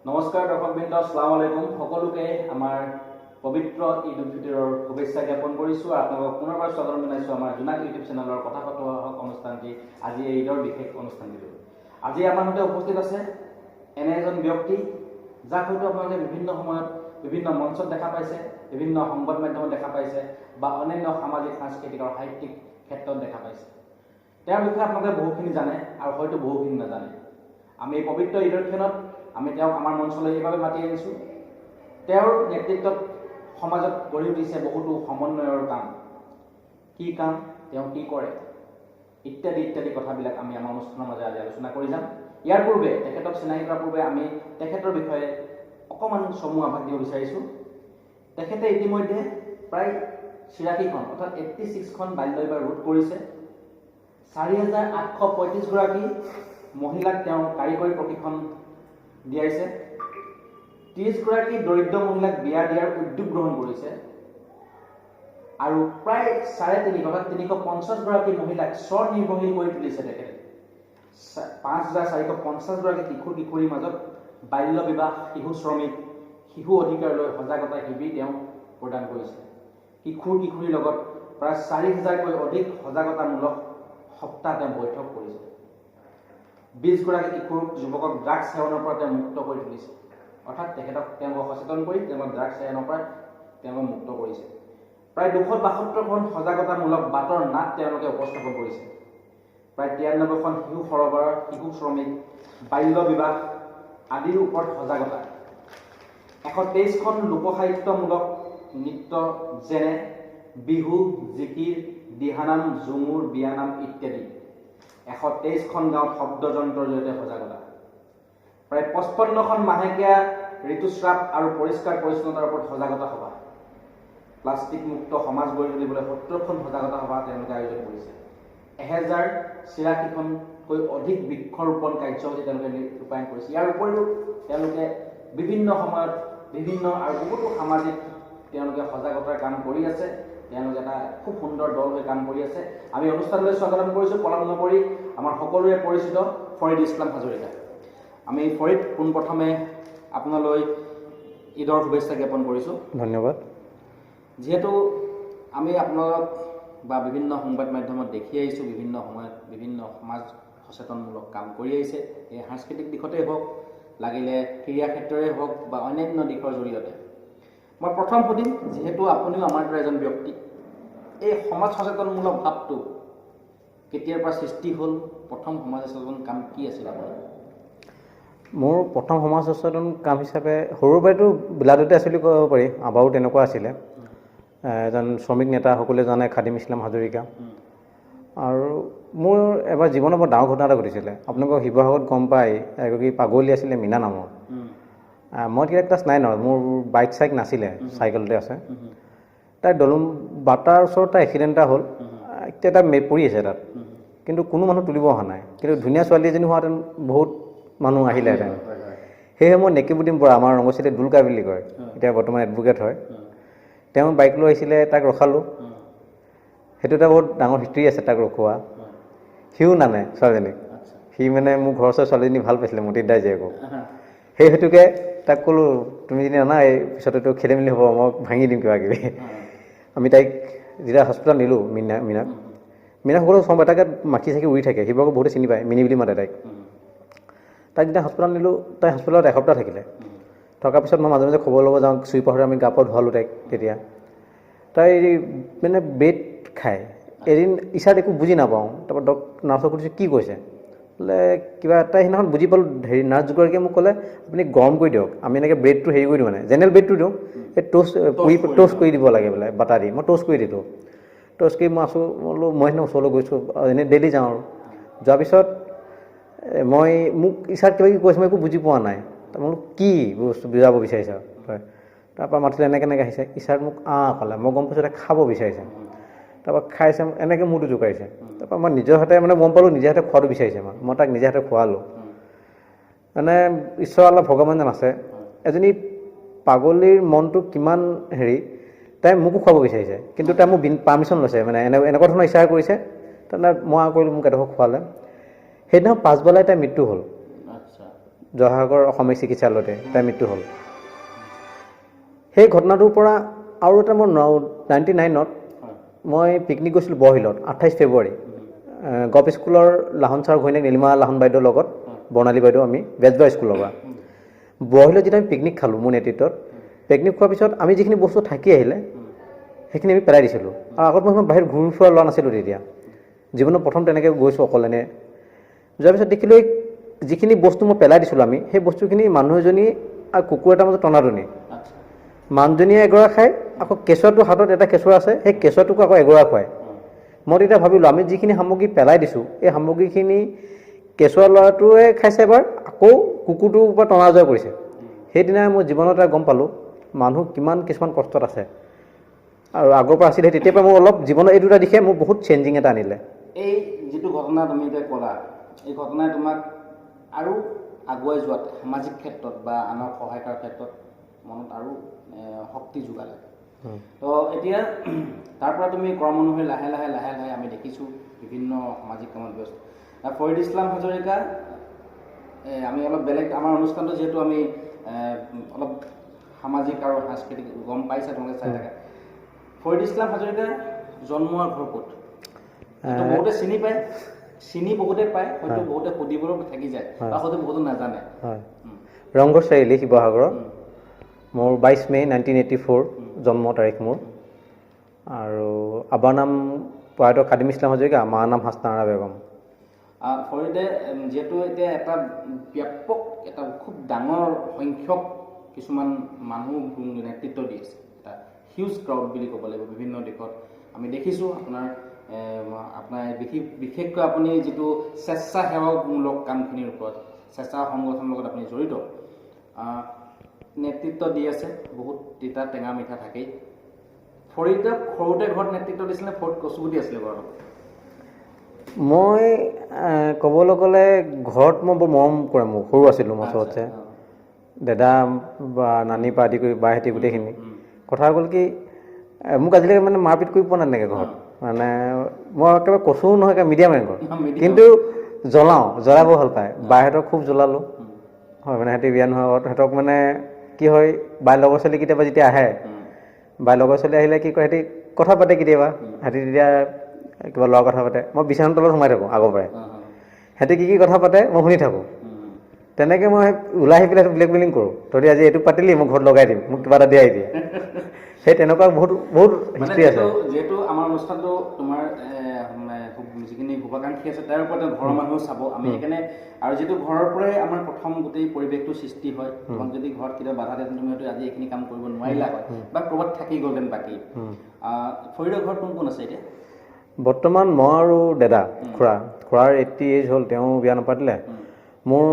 নমস্কাৰ দৰ্শকবৃন্দ, আসসালামু আলাইকুম। সকলোকে আমাৰ পবিত্ৰ ঈদ উল ফিতৰৰ শুভেচ্ছা জ্ঞাপন কৰিছোঁ আৰু আপোনালোকক পুনৰবাৰ স্বাগতম জনাইছোঁ আমাৰ জোনাক ইউটিউব চেনেলৰ কথা পাতো আহক অনুষ্ঠানটি, আজি এই ঈদৰ বিশেষ অনুষ্ঠানটিলৈ। আজি আমাৰ সৈতে উপস্থিত আছে এনে এজন ব্যক্তি, যাক হয়তো আপোনালোকে বিভিন্ন সময়ত বিভিন্ন মঞ্চত দেখা পাইছে, বিভিন্ন সংবাদ মাধ্যমত দেখা পাইছে বা অন্যান্য সামাজিক, সাংস্কৃতিক আৰু সাহিত্যিক ক্ষেত্ৰত দেখা পাইছে। তেওঁৰ বিষয়ে আপোনালোকে বহুখিনি জানে আৰু হয়তো বহুখিনি নাজানে। আমি এই পবিত্ৰ ঈদৰ ক্ষণত আমি তেওঁক আমাৰ মঞ্চলৈ এইবাবে মাতি আনিছোঁ, তেওঁৰ নেতৃত্বত সমাজত গঢ়ি উঠিছে বহুতো সমন্বয়ৰ কাম। কি কাম তেওঁ কি কৰে, ইত্যাদি ইত্যাদি কথাবিলাক আমি আমাৰ অনুষ্ঠানৰ মাজেৰে আজি আলোচনা কৰি যাম। ইয়াৰ পূৰ্বে, তেখেতক চিনাকি কৰাৰ পূৰ্বে আমি তেখেতৰ বিষয়ে অকণমান চমু আভাস দিব বিচাৰিছোঁ। তেখেতে ইতিমধ্যে প্ৰায় 86খন, অৰ্থাৎ 86খন বাল্য বিবাহ ৰোধ কৰিছে। 4835গৰাকী মহিলাক তেওঁ কাৰিকৰী প্ৰশিক্ষণ দিয়াইছে। 30গৰাকী দৰিদ্ৰ মহিলাক বিয়া দিয়াৰ উদ্যোগ গ্ৰহণ কৰিছে আৰু প্ৰায় 350, অৰ্থাৎ 350গৰাকী মহিলাক স্বনিৰ্ভৰশীল কৰি তুলিছে তেখেতে। 5450গৰাকী কিশোৰ কিশোৰীৰ মাজত বাল্য বিবাহ, শিশু শ্ৰমিক, শিশু অধিকাৰ লৈ সজাগতা শিবিৰ তেওঁ প্ৰদান কৰিছে। কিশোৰ কিশোৰীৰ লগত প্ৰায় 4000তকৈ অধিক সজাগতামূলক সপ্তাহ তেওঁ বৈঠক কৰিছে। 20গৰাকী কিশোৰ যুৱকক ড্ৰাগছ সেৱনৰ পৰা তেওঁ মুক্ত কৰি তুলিছে, অৰ্থাৎ তেখেতক তেওঁলোকক সচেতন কৰি তেওঁলোকক ড্ৰাগছ সেৱনৰ পৰা তেওঁলোকক মুক্ত কৰিছে। প্ৰায় 272খন সজাগতামূলক বাটৰ নাট তেওঁলোকে উপস্থাপন কৰিছে। প্ৰায় 93খন শিশু সৰবৰাহ, শিশু শ্ৰমিক, বাল্য বিবাহ আদিৰ ওপৰত সজাগতা, 123খন লোকসাহিত্যমূলক নৃত্য যেনে বিহু, জিকিৰ, দিহানাম, ঝুমুৰ, বিয়ানাম ইত্যাদি, 123খন গাঁৱত শব্দযন্ত্ৰৰ জৰিয়তে সজাগতা, প্ৰায় 55খন মাহেকীয়া ঋতুস্ৰাৱ আৰু পৰিষ্কাৰ পৰিচ্ছন্নতাৰ ওপৰত সজাগতা সভা, প্লাষ্টিক মুক্ত সমাজ গঢ়ি তুলিবলৈ 70খন সজাগতা সভা তেওঁলোকে আয়োজন কৰিছে। 1086খনকৈ অধিক বৃক্ষৰোপণ কাৰ্যসূচী তেওঁলোকে ৰূপায়ণ কৰিছে। ইয়াৰ উপৰিও তেওঁলোকে বিভিন্ন সময়ত বিভিন্ন আৰু বহুতো সামাজিক তেওঁলোকে সজাগতাৰ কাম কৰি আছে। তেওঁলোকে এটা খুব সুন্দৰ দল হৈ কাম কৰি আছে। আমি অনুষ্ঠানলৈ স্বাগতম কৰিছোঁ পলম নকৰি আমাৰ সকলোৰে পৰিচিত ফৰিদ ইছলাম হাজৰিকা। আমি ফৰিদ, পোনপ্ৰথমে আপোনালৈ ঈদৰ শুভেচ্ছা জ্ঞাপন কৰিছোঁ। ধন্যবাদ। যিহেতু আমি আপোনালোক বা বিভিন্ন সংবাদ মাধ্যমত দেখি আহিছোঁ, বিভিন্ন সময়ত বিভিন্ন সমাজ সচেতনমূলক কাম কৰি আহিছে, এই সাংস্কৃতিক দিশতেই হওক, লাগিলে ক্ৰীড়া ক্ষেত্ৰৰে হওক বা অন্যান্য দিশৰ জৰিয়তে। মই প্ৰথম সুধিম, যিহেতু আপুনিও আমাৰ দৰে এজন ব্যক্তি, এই সমাজ সচেতনমূলক ভাৱটো কেতিয়াৰ পৰা সৃষ্টি হ'ল? প্ৰথম সমাজ সচেতন কাম কি আছিল আপোনাৰ? মোৰ প্ৰথম সমাজ সচেতন কাম হিচাপে সৰুৰ পৰাইতো বিলাততে আছিল বুলি ক'ব পাৰি। আবাও তেনেকুৱা আছিলে, এজন শ্ৰমিক নেতা, সকলোৱে জানে, খাদিম ইছলাম হাজৰিকা। আৰু মোৰ এবাৰ জীৱনত বৰ ডাঙৰ ঘটনা এটা ঘটিছিলে। আপোনালোকৰ শিৱসাগৰত গম পায়, এগৰাকী পাগলী আছিলে মীনা নামৰ। মই তেতিয়া ক্লাছ 9ৰ, মোৰ বাইক চাইক নাছিলে, চাইকেলতে আছে। তাই দলং বাটাৰ ওচৰত তাই এক্সিডেণ্ট এটা হ'ল। এতিয়া তাই পৰি আছে তাত, কিন্তু কোনো মানুহ তুলিব অহা নাই। কিন্তু ধুনীয়া ছোৱালী এজনী হোৱাহেঁতেন বহুত মানুহ আহিলেহেঁতেন। সেয়েহে মই নেকিবুদ্দিন বৰা, আমাৰ ৰঙচিতে দুলকা বুলি কয়, এতিয়া বৰ্তমান এডভকেট হয়, তেওঁ বাইক লৈ আহিছিলে, তাক ৰখালোঁ। সেইটো এটা বহুত ডাঙৰ হিষ্ট্ৰী আছে তাক ৰখোৱা। সিও নানে ছোৱালীজনীক। সি মানে মোৰ ঘৰৰ ওচৰৰ ছোৱালীজনী ভাল পাইছিলে, মতিত দাই জীয়েকক। সেই হেতুকে তাক ক'লোঁ, তুমি যদি নানা, এই পিছতেতো খেলি মেলি হ'ব, মই ভাঙি দিম কিবা কিবি। আমি তাইক যেতিয়া হস্পিটেলত নিলোঁ মীনাক, মীনা সকলো চব এটাকে মাখি চাখি উৰি থাকে। শিৱসাগৰ বহুতে চিনি পায়, মিনি বুলি মাতে তাইক। তাইক যেতিয়া হস্পিটেলত নিলোঁ, তাই হস্পিটেলত এসপ্তাহ থাকিলে। থকাৰ পিছত মই মাজে মাজে খবৰ ল'ব যাওঁ। চুইপাৰ আমি গা পা ধুৱালোঁ তাইক। তেতিয়া তাই মানে ব্ৰেড খায়। এদিন ইছাত একো বুজি নাপাওঁ। তাৰপৰা নাৰ্ছক সুধিছোঁ, কি কৈছে বোলে কিবা এটা। সেইদিনাখন বুজি পালোঁ। হেৰি, নাৰ্ছ দুগৰাকীয়ে মোক ক'লে, আপুনি গৰম কৰি দিয়ক, আমি এনেকৈ ব্ৰেডটো হেৰি কৰি দিওঁ, মানে জেনেৰেল ব্ৰেডটো দিওঁ, এই ট'ষ্ট পুৰি ট'ষ্ট কৰি দিব লাগে বোলে বাটাৰ দি। মই ট'ষ্ট কৰি দিলোঁ। ট'ষ্ট কৰি মই আছোঁ বোলো, মই সেইদিনা ওচৰলৈ গৈছোঁ, এনেই ডেইলি যাওঁ। আৰু যোৱাৰ পিছত মই মোক ইছাত কিবা কিবি কৈছে, মই একো বুজি পোৱা নাই। মই বোলো, কি বস্তু বুজাব বিচাৰিছা তই? তাৰপৰা মাতিলে, এনেকৈ এনেকৈ আহিছে। ইছাত মোক আঁ ক'লে, মই গম পাইছোঁ এতিয়া খাব বিচাৰিছে। তাৰপৰা খাইছে, এনেকৈ মূৰটো জোকাৰিছে। তাৰপৰা মই নিজৰ হাতে মানে গম পালোঁ, নিজে হাতে খোৱাটো বিচাৰিছে। মই তাক নিজে হাতে খোৱালোঁ। মানে ঈশ্বৰ আল্লাহ ভগৱান যেন আছে, এজনী পাগলীৰ মনটো কিমান হেৰি, তাই মোকো খুৱাব বিচাৰিছে, কিন্তু তাই মোক পাৰ্মিশ্যন লৈছে, মানে এনেকুৱা ধৰণৰ ইচ্ছা কৰিছে। তাৰমানে মই কৰিলোঁ, মোক এডোখৰ খোৱালে। সেইদিনা পাছবেলাই তাই মৃত্যু হ'ল। জয়সাগৰ অসামৰিক চিকিৎসালয়তে তাইৰ মৃত্যু হ'ল। সেই ঘটনাটোৰ পৰা আৰু এটা মই 99ত মই পিকনিক গৈছিলোঁ বৰশিলত, 28 ফেব্ৰুৱাৰী, গপ স্কুলৰ লাহন ছাৰৰ ঘৈণীয়েক নীলিমা লাহন বাইদেউৰ লগত, বৰ্ণালী বাইদেউ, আমি বেজবৰা স্কুলৰ পৰা বৰশিলত যেতিয়া আমি পিকনিক খালোঁ মোৰ নেতৃত্বত, পিকনিক খোৱাৰ পিছত আমি যিখিনি বস্তু থাকি আহিলে সেইখিনি আমি পেলাই দিছিলোঁ। আৰু আগত মই সিমান বাহিৰত ঘূৰি ফুৰা লোৱা নাছিলোঁ, তেতিয়া জীৱনত প্ৰথম তেনেকৈ গৈছোঁ অকলে। যোৱাৰ পিছত দেখিলোঁ এই যিখিনি বস্তু মই পেলাই দিছিলোঁ আমি, সেই বস্তুখিনি মানুহ এজনী আৰু কুকুৰ এটাৰ মাজত টনাটনি। মানুহজনীয়ে এগৰা খায়, আকৌ কেঁচুৱাটোৰ হাতত এটা কেঁচুৱা আছে, সেই কেঁচুৱাটোকো আকৌ এগৰা খুৱায়। মই তেতিয়া ভাবিলোঁ, আমি যিখিনি সামগ্ৰী পেলাই দিছোঁ, এই সামগ্ৰীখিনি কেঁচুৱা ল'ৰাটোৱে খাইছে এবাৰ, আকৌ কুকুৰটোৰ পৰা টনা আজোৰা কৰিছে। সেইদিনা মই জীৱনত এটা গম পালোঁ, মানুহ কিমান কিছুমান কষ্টত আছে আৰু আগৰ পৰা আছিলে। তেতিয়াৰ পৰা মোৰ অলপ জীৱনৰ এই দুটা দিশে মোক বহুত চেঞ্জিং এটা আনিলে। এই যিটো ঘটনা তুমি এতিয়া ক'লা, এই ঘটনাই তোমাক আৰু আগুৱাই যোৱাত, সামাজিক ক্ষেত্ৰত বা আনক সহায় কৰাৰ ক্ষেত্ৰত মনত আৰু শক্তি যোগালে। তো এতিয়া তাৰ পৰা তুমি কৰ্ম অনুসৰি লাহে লাহে লাহে লাহে আমি দেখিছোঁ বিভিন্ন সামাজিক কামত ব্যস্ত। আৰু ফৰিদ ইছলাম হাজৰিকা, আমি অলপ বেলেগ, আমাৰ অনুষ্ঠানটো যিহেতু আমি অলপ সামাজিক আৰু সাংস্কৃতিক, গম পাইছা তোমালোকে চাই থাকা। ফৰিদ ইছলাম হাজৰিকা জন্ম আৰু ঘৰ ক'ত? তো বহুতে চিনি পায়, চিনি বহুতে পায়, হয়তো বহুতে সুধিবলৈ থাকি যায় বা হয়তো বহুতে নাজানে। হয়, ৰংঘৰ চাৰিআলি, শিৱসাগৰৰ। মোৰ 22 মে' 1984 জন্ম তাৰিখ মোৰ। আৰু আবাৰ নাম প্ৰয়াত খাদিম ইছলাম হাজৰিকা, মাৰ নাম হাছনাৰা বেগম। ফৰিদে যিহেতু এতিয়া এটা ব্যাপক, এটা খুব ডাঙৰ সংখ্যক কিছুমান মানুহ নেতৃত্ব দি আছে, এটা হিউজ ক্ৰাউড বুলি ক'ব লাগিব। বিভিন্ন দিশত আমি দেখিছোঁ আপোনাৰ আপোনাৰ বিশেষকৈ আপুনি যিটো স্বেচ্ছাসেৱামূলক কামখিনিৰ ওপৰত, স্বেচ্ছা সংগঠনৰ লগত আপুনি জড়িত, নেতৃত্ব দি আছে। বহুত তিতা টেঙা মিঠা থাকেই। ফৰিদক সৰুতে ঘৰত নেতৃত্ব দিছিলে, ফৰিদ কচুগুটি আছিলে ঘৰত? মই ক'বলৈ গ'লে ঘৰত মই বৰ মৰম কৰে মোক। সৰু আছিলোঁ মই চবতছে, দাদা বা নানীৰ পৰা আদি কৰি বাইহঁতি গোটেইখিনি। কথা গ'ল কি, মোক আজিলৈকে মানে মাৰপিট কৰি পোৱা নাই তেনেকৈ ঘৰত। মানে মই একেবাৰে কচুও নহয়, একেবাৰে মিডিয়াম ৰেংকৰ। Medium। কিন্তু জ্বলাওঁ, জ্বলাব ভাল পায়। বাইহঁতক খুব জ্বলালোঁ হয়, মানে সিহঁতি বিয়া নোহোৱা আগত সিহঁতক মানে কি হয়, বাই লগৰ ছোৱালী কেতিয়াবা যেতিয়া আহে, বাই লগৰ ছোৱালী আহিলে কি কৰে, সিহঁতি কথা পাতে কেতিয়াবা, সিহঁতি তেতিয়া কিবা ল'ৰা কথা পাতে, মই বিছনাৰ তলত সোমাই থাকোঁ আগৰ পৰাই। সিহঁতি কি কি কথা পাতে মই শুনি থাকোঁ। তেনেকৈ মই ওলাই আহি পেলাই ব্লেকমেইলিং কৰোঁ, তহঁতি আজি এইটো পাতিলি, মই ঘৰত লগাই দিম, মোক কিবা এটা দিয়াই দিয়ে। সেই তেনেকুৱা বহুত বহুত মানে হিষ্ট্ৰী আছে। যিহেতু আমাৰ অনুষ্ঠানটো তোমাৰ যিখিনি শুভাকাংক্ষী আছে তাৰ ওপৰতে ঘৰৰ মানুহো চাব, আমি সেইকাৰণে আৰু যিহেতু ঘৰৰ পৰাই আমাৰ প্ৰথম গোটেই পৰিৱেশটো সৃষ্টি হয়, তোমাক যদি ঘৰত কেতিয়াবা বাধা দিয়ে, তুমি হয়তো আজি এইখিনি কাম কৰিব নোৱাৰিলা হয় বা ক'ৰবাত থাকি গ'লহেঁতেন বাকী। ফৰিদৰ ঘৰত কোন কোন আছে এতিয়া? বৰ্তমান মই আৰু দাদা, খুৰা। খুৰাৰ 80 এজ হ'ল, তেওঁ বিয়া নাপাতিলে। মোৰ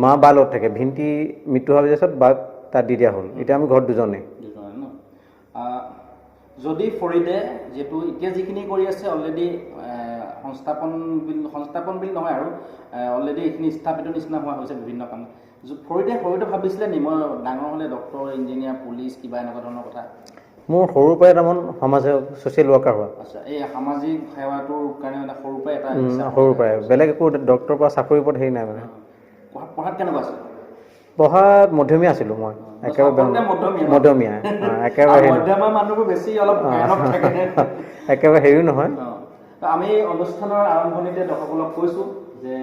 মা বাৰ লগত থাকে। ভিন্টি মৃত্যু হোৱাৰ পিছত বাক তাত দি দিয়া হ'ল। এতিয়া আমি ঘৰত দুজনেই। দুজনে ন? যদি ফৰিদে যিহেতু এতিয়া যিখিনি কৰি আছে অলৰেডি সংস্থাপন সংস্থাপন বুলি নহয় আৰু অলৰেডি এইখিনি স্থাপিত নিচিনা হোৱা হৈছে বিভিন্ন কাম। ফৰিদে সৰুতে ভাবিছিলে নি মই ডাঙৰ হ'লে ডক্টৰ, ইঞ্জিনিয়াৰ, পুলিচ কিবা এনেকুৱা ধৰণৰ কথা? মোৰ সৰুৰ পৰাই এটা মন সমাজ ছ'চিয়েল ৱৰ্কাৰ হোৱা। আচ্ছা, এই সামাজিক সেৱাটোৰ কাৰণে মানে সৰুৰ পৰাই এটা ইচ্ছা। সৰুৰ পৰাই, বেলেগ একো ডক্টৰ বা চাকৰিৰ ওপৰত হেৰি নাই মানে। পঢ়াত কেনেকুৱা আছিল? পঢ়াত মধ্যমীয়া আছিলোঁ মই, একেবাৰে বেয়া সকলোতে নহয়। মধ্যমীয়া ন? মধ্যমীয়া, একেবাৰে আৰু হেৰি নহয়। মধ্যমীয়া মানুহবোৰ বেছি অলপ ভয়ানক থাকে। একেবাৰে হেৰিও নহয়। তো আমি অনুষ্ঠানৰ আৰম্ভণিতে দৰ্শকসকলক কৈছোঁ যে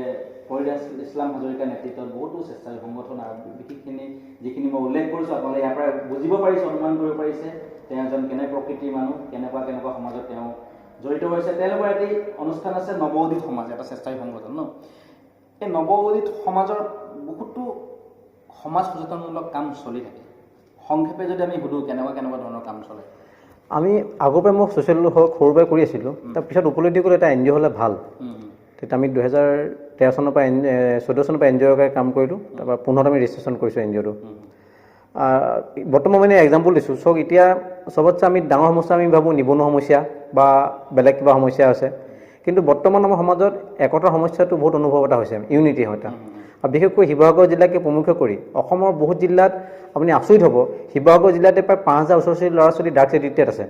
ফৰিদ ইছলাম হাজৰিকাৰ নেতৃত্বত বহুতো স্বেচ্ছাসেৱী সংগঠন আৰু বিশেষখিনি যিখিনি মই উল্লেখ কৰিছোঁ, আপোনালোকে ইয়াৰ পৰা বুজিব পাৰিছে, অনুমান কৰিব পাৰিছে তেওঁ এজন কেনে প্ৰকৃতিৰ মানুহ, কেনেকুৱা কেনেকুৱা সমাজত তেওঁ জড়িত হৈছে। তেওঁলোকৰ এটি অনুষ্ঠান আছে নৱ উদিত সমাজ, এটা স্বেচ্ছাসেৱী সংগঠন ন। এই নৱ উদিত সমাজৰ বহুতো সমাজ সচেতনমূলক কাম চলি থাকে। সংক্ষেপে যদি আমি সুধোঁ, কেনেকুৱা কেনেকুৱা ধৰণৰ কাম চলে? আমি আগৰ পৰাই মই ছ'চিয়েল ৱৰ্ক সৰুৰ পৰাই কৰি আছিলোঁ। তাৰপিছত উপলব্ধি কৰিলোঁ এটা এন জি অ' হ'লে ভাল। তেতিয়া আমি 2013 চনৰ পৰা, 14 চনৰ পৰা এন জি অ'ৰ কাম কৰিলোঁ। তাৰপৰা 15ত আমি ৰেজিষ্ট্ৰেশ্যন কৰিছোঁ এন জি অ'টো। বৰ্তমান মানে এক্সাম্পল দিছোঁ চাওক, এতিয়া চবতছে আমি ডাঙৰ সমস্যা আমি ভাবোঁ নিবনুৱা সমস্যা বা বেলেগ কিবা সমস্যা আছে, কিন্তু বৰ্তমান আমাৰ সমাজত একতাৰ সমস্যাটো বহুত অনুভৱ এটা হৈছে, ইউনিটি হয় এটা। আৰু বিশেষকৈ শিৱসাগৰ জিলাকে প্ৰমুখ্য কৰি অসমৰ বহুত জিলাত আপুনি আচৰিত হ'ব, শিৱসাগৰ জিলাতে প্ৰায় 5000 ওচৰ ওচৰি ল'ৰা ছোৱালী ড্ৰাগছ এডিক্টেড আছে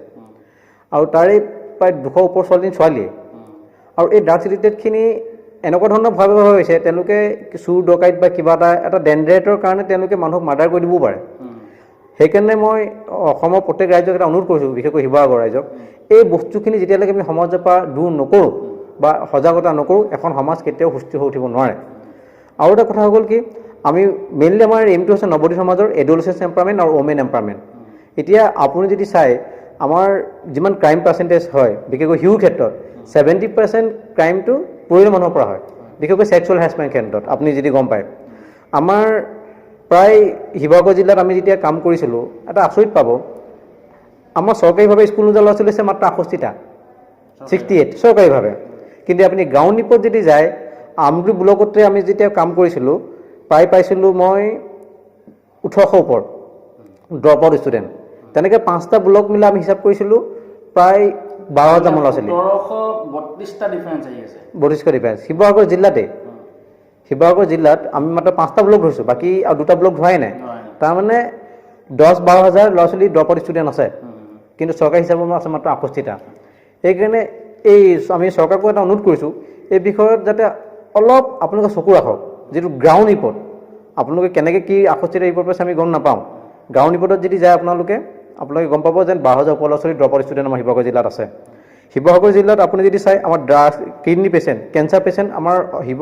আৰু তাৰে প্ৰায় 200 ওপৰ ছোৱালী ছোৱালীয়ে। আৰু এই ড্ৰাগছ এডিক্টেডখিনি এনেকুৱা ধৰণৰ ভয় হৈছে, তেওঁলোকে চুৰ ডকাইত বা কিবা এটা এটা ডেণ্ড্ৰেটৰ কাৰণে তেওঁলোকে মানুহক মাৰ্ডাৰ কৰি দিবও পাৰে। সেইকাৰণে মই অসমৰ প্ৰত্যেক ৰাইজক এটা অনুৰোধ কৰিছোঁ, বিশেষকৈ শিৱসাগৰ ৰাইজক, এই বস্তুখিনি যেতিয়ালৈকে আমি সমাজৰ পৰা দূৰ নকৰোঁ বা সজাগতা নকৰোঁ, এখন সমাজ কেতিয়াও সুস্থিৰ হৈ উঠিব নোৱাৰে। আৰু এটা কথা হৈ গ'ল কি, আমি মেইনলি আমাৰ এইমটো হৈছে নৱোদিত সমাজৰ এডলচেঞ্চ এম্পাৱাৰমেণ্ট আৰু ওমেন এম্পাৱাৰমেণ্ট। এতিয়া আপুনি যদি চায়, আমাৰ যিমান ক্ৰাইম পাৰ্চেণ্টেজ হয়, বিশেষকৈ শিশুৰ ক্ষেত্ৰত 70% ক্ৰাইমটো পৰিয়ালৰ মানুহৰ পৰা হয়, বিশেষকৈ ছেক্সুৱেল হেৰাছমেণ্ট ক্ষেত্ৰত। আপুনি যদি গম পায়, আমাৰ প্ৰায় শিৱসাগৰ জিলাত আমি যেতিয়া কাম কৰিছিলোঁ, এটা আচৰিত পাব, আমাৰ চৰকাৰীভাৱে স্কুল নোযোৱা ল'ৰা ছোৱালী আছে মাত্ৰ 68টা, 68 চৰকাৰীভাৱে। কিন্তু আপুনি গ্ৰাউণ্ড ৰিপৰ্ট যদি যায়, আমগুৰি ব্লকতে আমি যেতিয়া কাম কৰিছিলোঁ, প্ৰায় পাইছিলোঁ মই 1800 ওপৰত ড্ৰপ আউট ষ্টুডেণ্ট। তেনেকৈ 5টা ব্লক মিলাই আমি হিচাপ কৰিছিলোঁ প্ৰায় 12,000 মান ল'ৰা ছোৱালী। 1732টা ডিফাৰেঞ্চ আহি আছে। 32শ ডিফাৰেঞ্চ শিৱসাগৰ জিলাতে। শিৱসাগৰ জিলাত আমি মাত্ৰ 5টা ব্লক ধৰিছোঁ, বাকী আৰু দুটা ব্লক ধৰাই নাই। তাৰমানে 10-12 হাজাৰ ল'ৰা ছোৱালী ড্ৰপ আউট ষ্টুডেণ্ট আছে, কিন্তু চৰকাৰী হিচাপত আছে মাত্ৰ 68টা। সেইকাৰণে এই আমি চৰকাৰকো এটা অনুৰোধ কৰিছোঁ, এই বিষয়ত যাতে অলপ আপোনালোকে চকু ৰাখক। যিটো গ্ৰাউণ্ড ৰিপৰ্ট, আপোনালোকে কেনেকৈ কি 68টা ৰিপৰ্ট পাইছে আমি গম নাপাওঁ। গ্ৰাউণ্ড ৰিপৰ্টত যদি যায় আপোনালোকে, আপোনালোকে গম পাব যেন 12,000 ওপৰ ল'ৰা ছোৱালী ড্ৰপ আউট ষ্টুডেণ্ট আমাৰ শিৱসাগৰ জিলাত আছে। শিৱসাগৰ জিলাত আপুনি যদি চাই, আমাৰ drugs, kidney patient, cancer patient আমাৰ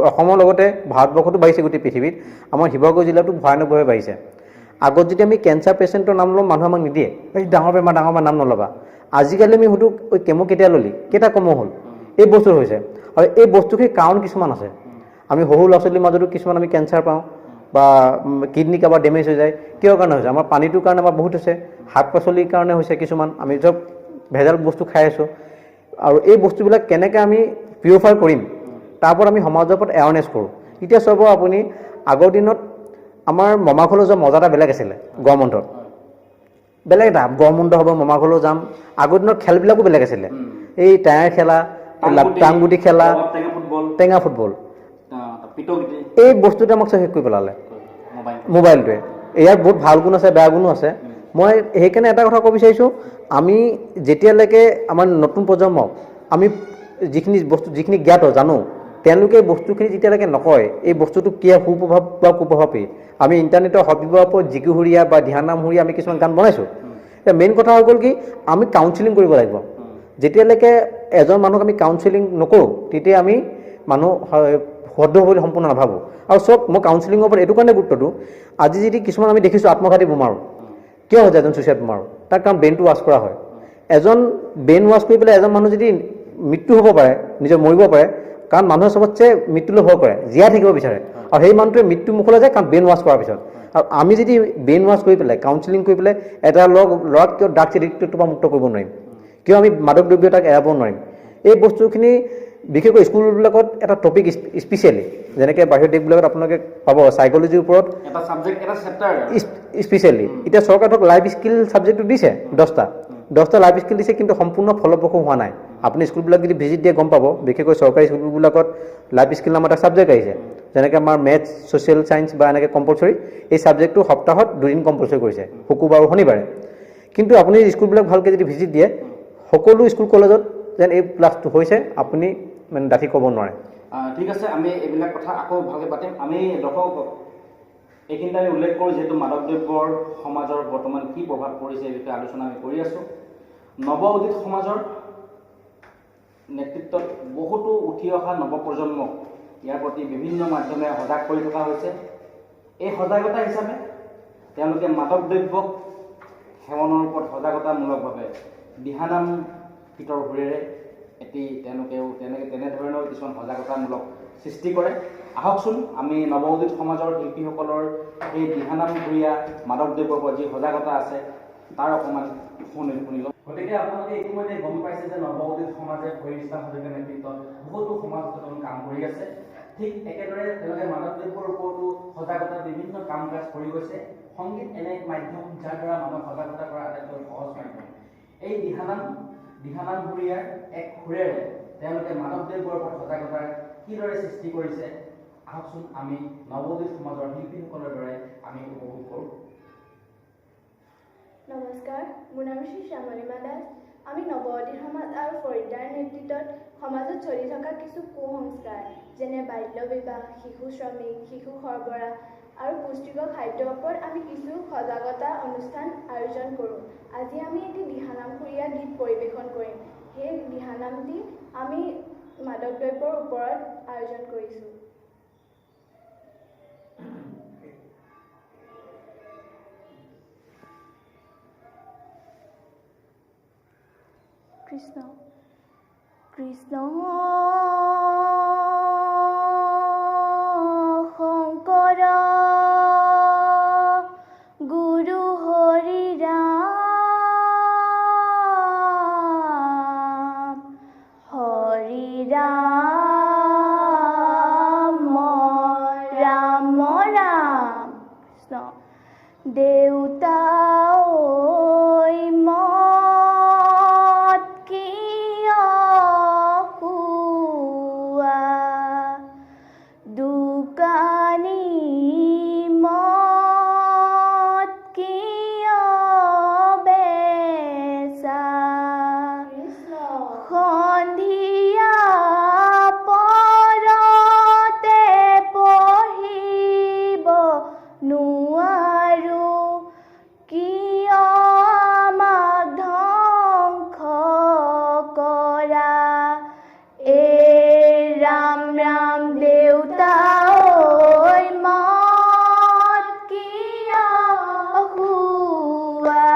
অসমৰ লগতে ভাৰতবৰ্ষতো বাঢ়িছে, গোটেই পৃথিৱীত। আমাৰ শিৱসাগৰ জিলাতো ভয়ানকভাৱে বাঢ়িছে। আগত যদি আমি কেঞ্চাৰ পেচেণ্টৰ নাম লওঁ, মানুহে আমাক নিদিয়ে, এই ডাঙৰ বেমাৰ, ডাঙৰ বেমাৰ, নাম নল'বা। আজিকালি আমি সুধো, ঐ কেমো কেতিয়া ল'লি, কেইটা কমো হ'ল? এই বস্তু হৈছে আৰু এই বস্তুখিনিৰ কাৰণ কিছুমান আছে। আমি সৰু ল'ৰা ছোৱালীৰ মাজতো কিছুমান আমি কেঞ্চাৰ পাওঁ বা কিডনী কাৰোবাৰ ডেমেজ হৈ যায়। কিহৰ কাৰণে হৈছে? আমাৰ পানীটোৰ কাৰণে আমাৰ বহুত হৈছে, শাক পাচলিৰ কাৰণে হৈছে, কিছুমান আমি চব ভেজাল বস্তু খাই আছোঁ। আৰু এই বস্তুবিলাক কেনেকৈ আমি পিউৰিফাই কৰিম, তাৰ ওপৰত আমি সমাজৰ ওপৰত এৱাৰনেছ কৰোঁ। এতিয়া চাব আপুনি, আগৰ দিনত আমাৰ মামা ঘৰলৈ যোৱা মজা এটা বেলেগ আছিলে। গৰম বন্ধত বেলেগ এটা, গৰম বন্ধ হ'ব, মামা ঘৰলৈ যাম। আগৰ দিনত খেলবিলাকো বেলেগ আছিলে, এই টায়াৰ খেলা, টাংগুটি খেলা, টেঙা ফুটবল, টেঙা ফুটবল, পিটগুটি। এই বস্তুটো আমাক চব শেষ কৰি পেলালে মোবাইল। মোবাইলটোৱে। ইয়াৰ বহুত ভাল গুণ আছে, বেয়া গুণো আছে। মই সেইকাৰণে এটা কথা ক'ব বিচাৰিছোঁ, আমি যেতিয়ালৈকে আমাৰ নতুন প্ৰজন্মক আমি যিখিনি বস্তু, যিখিনি জ্ঞাত জানো, তেওঁলোকে এই বস্তুখিনি যেতিয়ালৈকে নকয়, এই বস্তুটো কি সুপ্ৰভাৱ বা কুপ্ৰভাৱ, আমি ইণ্টাৰনেটৰ সদ্ব্যৱহাৰৰ ওপৰত জিকিসুৰীয়া বা ধ্যানাম সুৰীয়া আমি কিছুমান গান বনাইছোঁ। এতিয়া মেইন কথা হৈ গ'ল কি, আমি কাউন্সিলিং কৰিব লাগিব। যেতিয়ালৈকে এজন মানুহক আমি কাউন্সিলিং নকৰোঁ, তেতিয়া আমি মানুহ শুদ্ধ হ'ব বুলি সম্পূৰ্ণ নাভাবোঁ। আৰু চব মই কাউন্সিলিঙৰ ওপৰত এইটো কাৰণে গুৰুত্ব দিওঁ, আজি যদি কিছুমান আমি দেখিছোঁ আত্মঘাতী বোমাৰো, কিয় হৈছে এজন ছুইচাইড বোমাৰো? তাৰ কাৰণ ব্ৰেইনটো ৱাছ কৰা হয়। এজন ব্ৰেইন ৱাছ কৰি পেলাই এজন মানুহ যদি মৃত্যু হ'ব পাৰে, নিজৰ মৰিব পাৰে, কাৰণ মানুহে চবতছে মৃত্যুলৈ ভয় কৰে, জীয়াই থাকিব বিচাৰে, আৰু সেই মানুহটোৱে মৃত্যু মুখলৈ যায়, কাৰণ ব্ৰেইন ৱাছ কৰাৰ পিছত। আৰু আমি যদি ব্ৰেইন ৱাছ কৰি পেলাই, কাউন্সিলিং কৰি পেলাই এটা ল'ৰাক কিয় ড্ৰাগছ এডিক্টেডৰ পৰা মুক্ত কৰিব নোৱাৰিম? কিয় আমি মাদক দ্ৰব্য তাক এৰাব নোৱাৰিম? এই বস্তুখিনি বিশেষকৈ স্কুলবিলাকত এটা টপিক স্পেচিয়েলি, যেনেকৈ বাহিৰৰ দেশবিলাকত আপোনালোকে পাব চাইক'লজিৰ ওপৰত এটা ছাবজেক্ট, এটা চেপ্টাৰ। স্পেচিয়েলি এতিয়া চৰকাৰে ধৰক লাইফ স্কিল ছাবজেক্টটো দিছে, 10টা লাইফ স্কিল দিছে, কিন্তু সম্পূৰ্ণ ফলপ্ৰসূ হোৱা নাই। আপুনি স্কুলবিলাক যদি ভিজিট দিয়ে গম পাব, বিশেষকৈ চৰকাৰী স্কুলবিলাকত লাইফ স্কিল নামৰ এটা ছাবজেক্ট আহিছে। যেনেকৈ আমাৰ মেথছ, ছ'চিয়েল ছায়েন্স বা এনেকৈ কম্পালচৰি, এই ছাবজেক্টটো সপ্তাহত দুদিন কম্পালচৰি কৰিছে, শুকুৰবাৰ আৰু শনিবাৰে। কিন্তু আপুনি স্কুলবিলাক ভালকৈ যদি ভিজিট দিয়ে, সকলো স্কুল কলেজত যেন এই ক্লাছটো হৈছে, আপুনি মানে ডাঠি ক'ব নোৱাৰে। ঠিক আছে, আমি এইবিলাক কথা আকৌ ভালকৈ পাতিম। আমি দৰ্শক এইখিনিতে আমি উল্লেখ কৰোঁ, যিহেতু মাদক দ্ৰব্যৰ সমাজৰ বৰ্তমান কি প্ৰভাৱ পৰিছে এই বিষয়ে আলোচনা আমি কৰি আছোঁ। নৱ উদিত সমাজৰ নেতৃত্বত বহুতো উঠি অহা নৱপ্ৰজন্মক ইয়াৰ প্ৰতি বিভিন্ন মাধ্যমে সজাগ কৰি থকা হৈছে। এই সজাগতা হিচাপে তেওঁলোকে মাদক দ্ৰব্যক সেৱনৰ ওপৰত সজাগতামূলকভাৱে দিহানাম গীতৰ সুৰেৰে এটি তেওঁলোকেও তেনেকৈ তেনেধৰণৰ কিছুমান সজাগতামূলক সৃষ্টি কৰে। আহকচোন, আমি নৱ উদিত সমাজৰ শিল্পীসকলৰ এই দিহানাম সুৰীয়া মাদক দ্ৰব্যৰ ওপৰত যি সজাগতা আছে, তাৰ অকণমান শুনি শুনি লওঁ। গতিকে আপোনালোকে ইতিমধ্যে গম পাইছে যে নৱ উদিত সমাজে ফৰিদ ইছলাম হাজৰিকাৰ নেতৃত্বত বহুতো সমাজ সচেতন কাম কৰি আছে। ঠিক একেদৰে তেওঁলোকে মাদক দ্ৰব্যৰ ওপৰতো সজাগতাৰ বিভিন্ন কাম কাজ কৰি গৈছে। সংগীত এনে এক মাধ্যম যাৰ দ্বাৰা মানুহক সজাগতা কৰা আটাইতকৈ সহজ মাধ্যম। এই দিহানাম সুৰীয়াৰ এক সুৰেৰে তেওঁলোকে মাদক দ্ৰব্যৰ ওপৰত সজাগতাৰ কিদৰে সৃষ্টি কৰিছে, আহকচোন আমি নৱোদিত সমাজৰ শিল্পীসকলৰ দৰে আমি উপভোগ কৰোঁ। নমস্কাৰ, মোৰ নাম শ্ৰী শ্যামলিমা দাস। আমি নৱউদিত সমাজ আৰু ফৰিদাৰ নেতৃত্বত সমাজত চলি থকা কিছু কুসংস্কাৰ, যেনে বাল্য বিবাহ, শিশু শ্ৰমিক, শিশু সৰবৰাহ আৰু পুষ্টিকৰ খাদ্যৰ ওপৰত আমি কিছু সজাগতা অনুষ্ঠান আয়োজন কৰোঁ। আজি আমি এটি দিহানাম সুৰীয়া গীত পৰিৱেশন কৰিম। সেই দিহানামটি আমি মাদক দ্ৰব্যৰ ওপৰত আয়োজন কৰিছোঁ। কৃষ্ণ কৃষ্ণ শংকৰ গুৰু হৰি ৰাম, হৰি ৰাম ৰাম ৰাম। কৃষ্ণ দেউতা ঐ মত কিয় খোৱা, দোকানী মত কিয় বেচা, সন্ধিয়া পৰতে পঢ়িব নোৱাৰো, কিয় আমাক ধ্বংস কৰা। এ ৰাম ৰাম দেউতা ঐ মত কিয় খোৱা,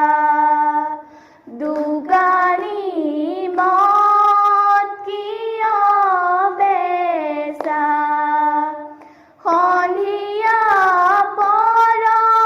দোকানী মত কিয় বেচা, সন্ধিয়া পৰতে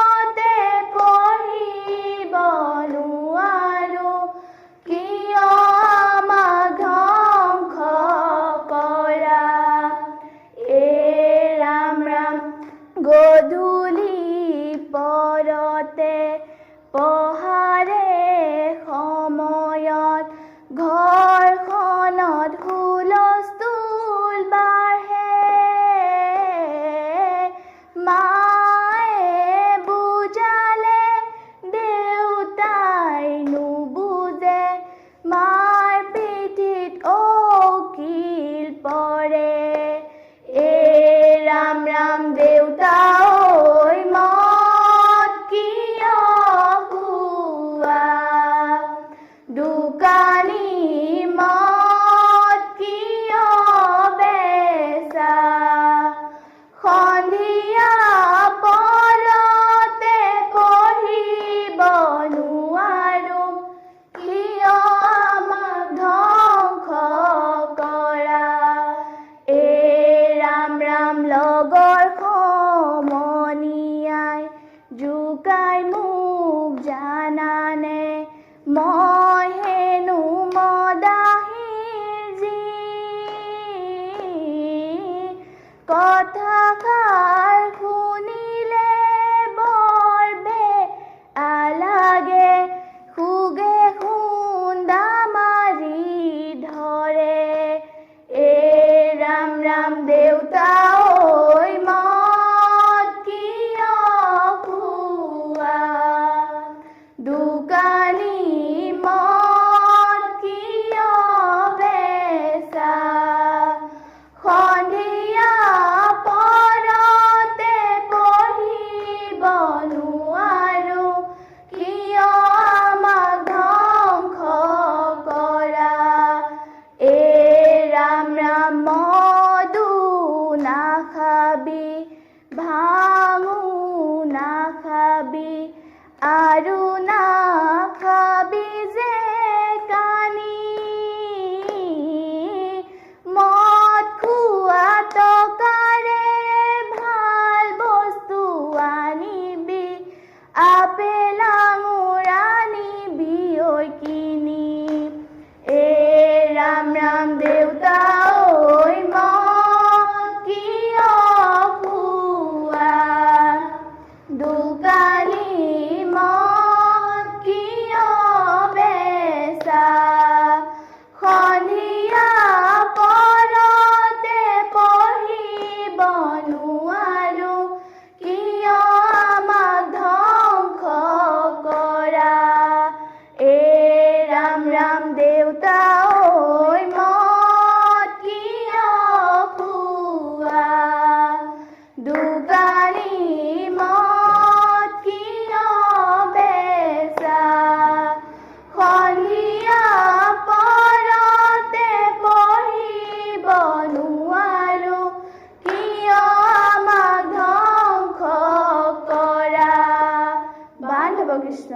কৃষ্ণ।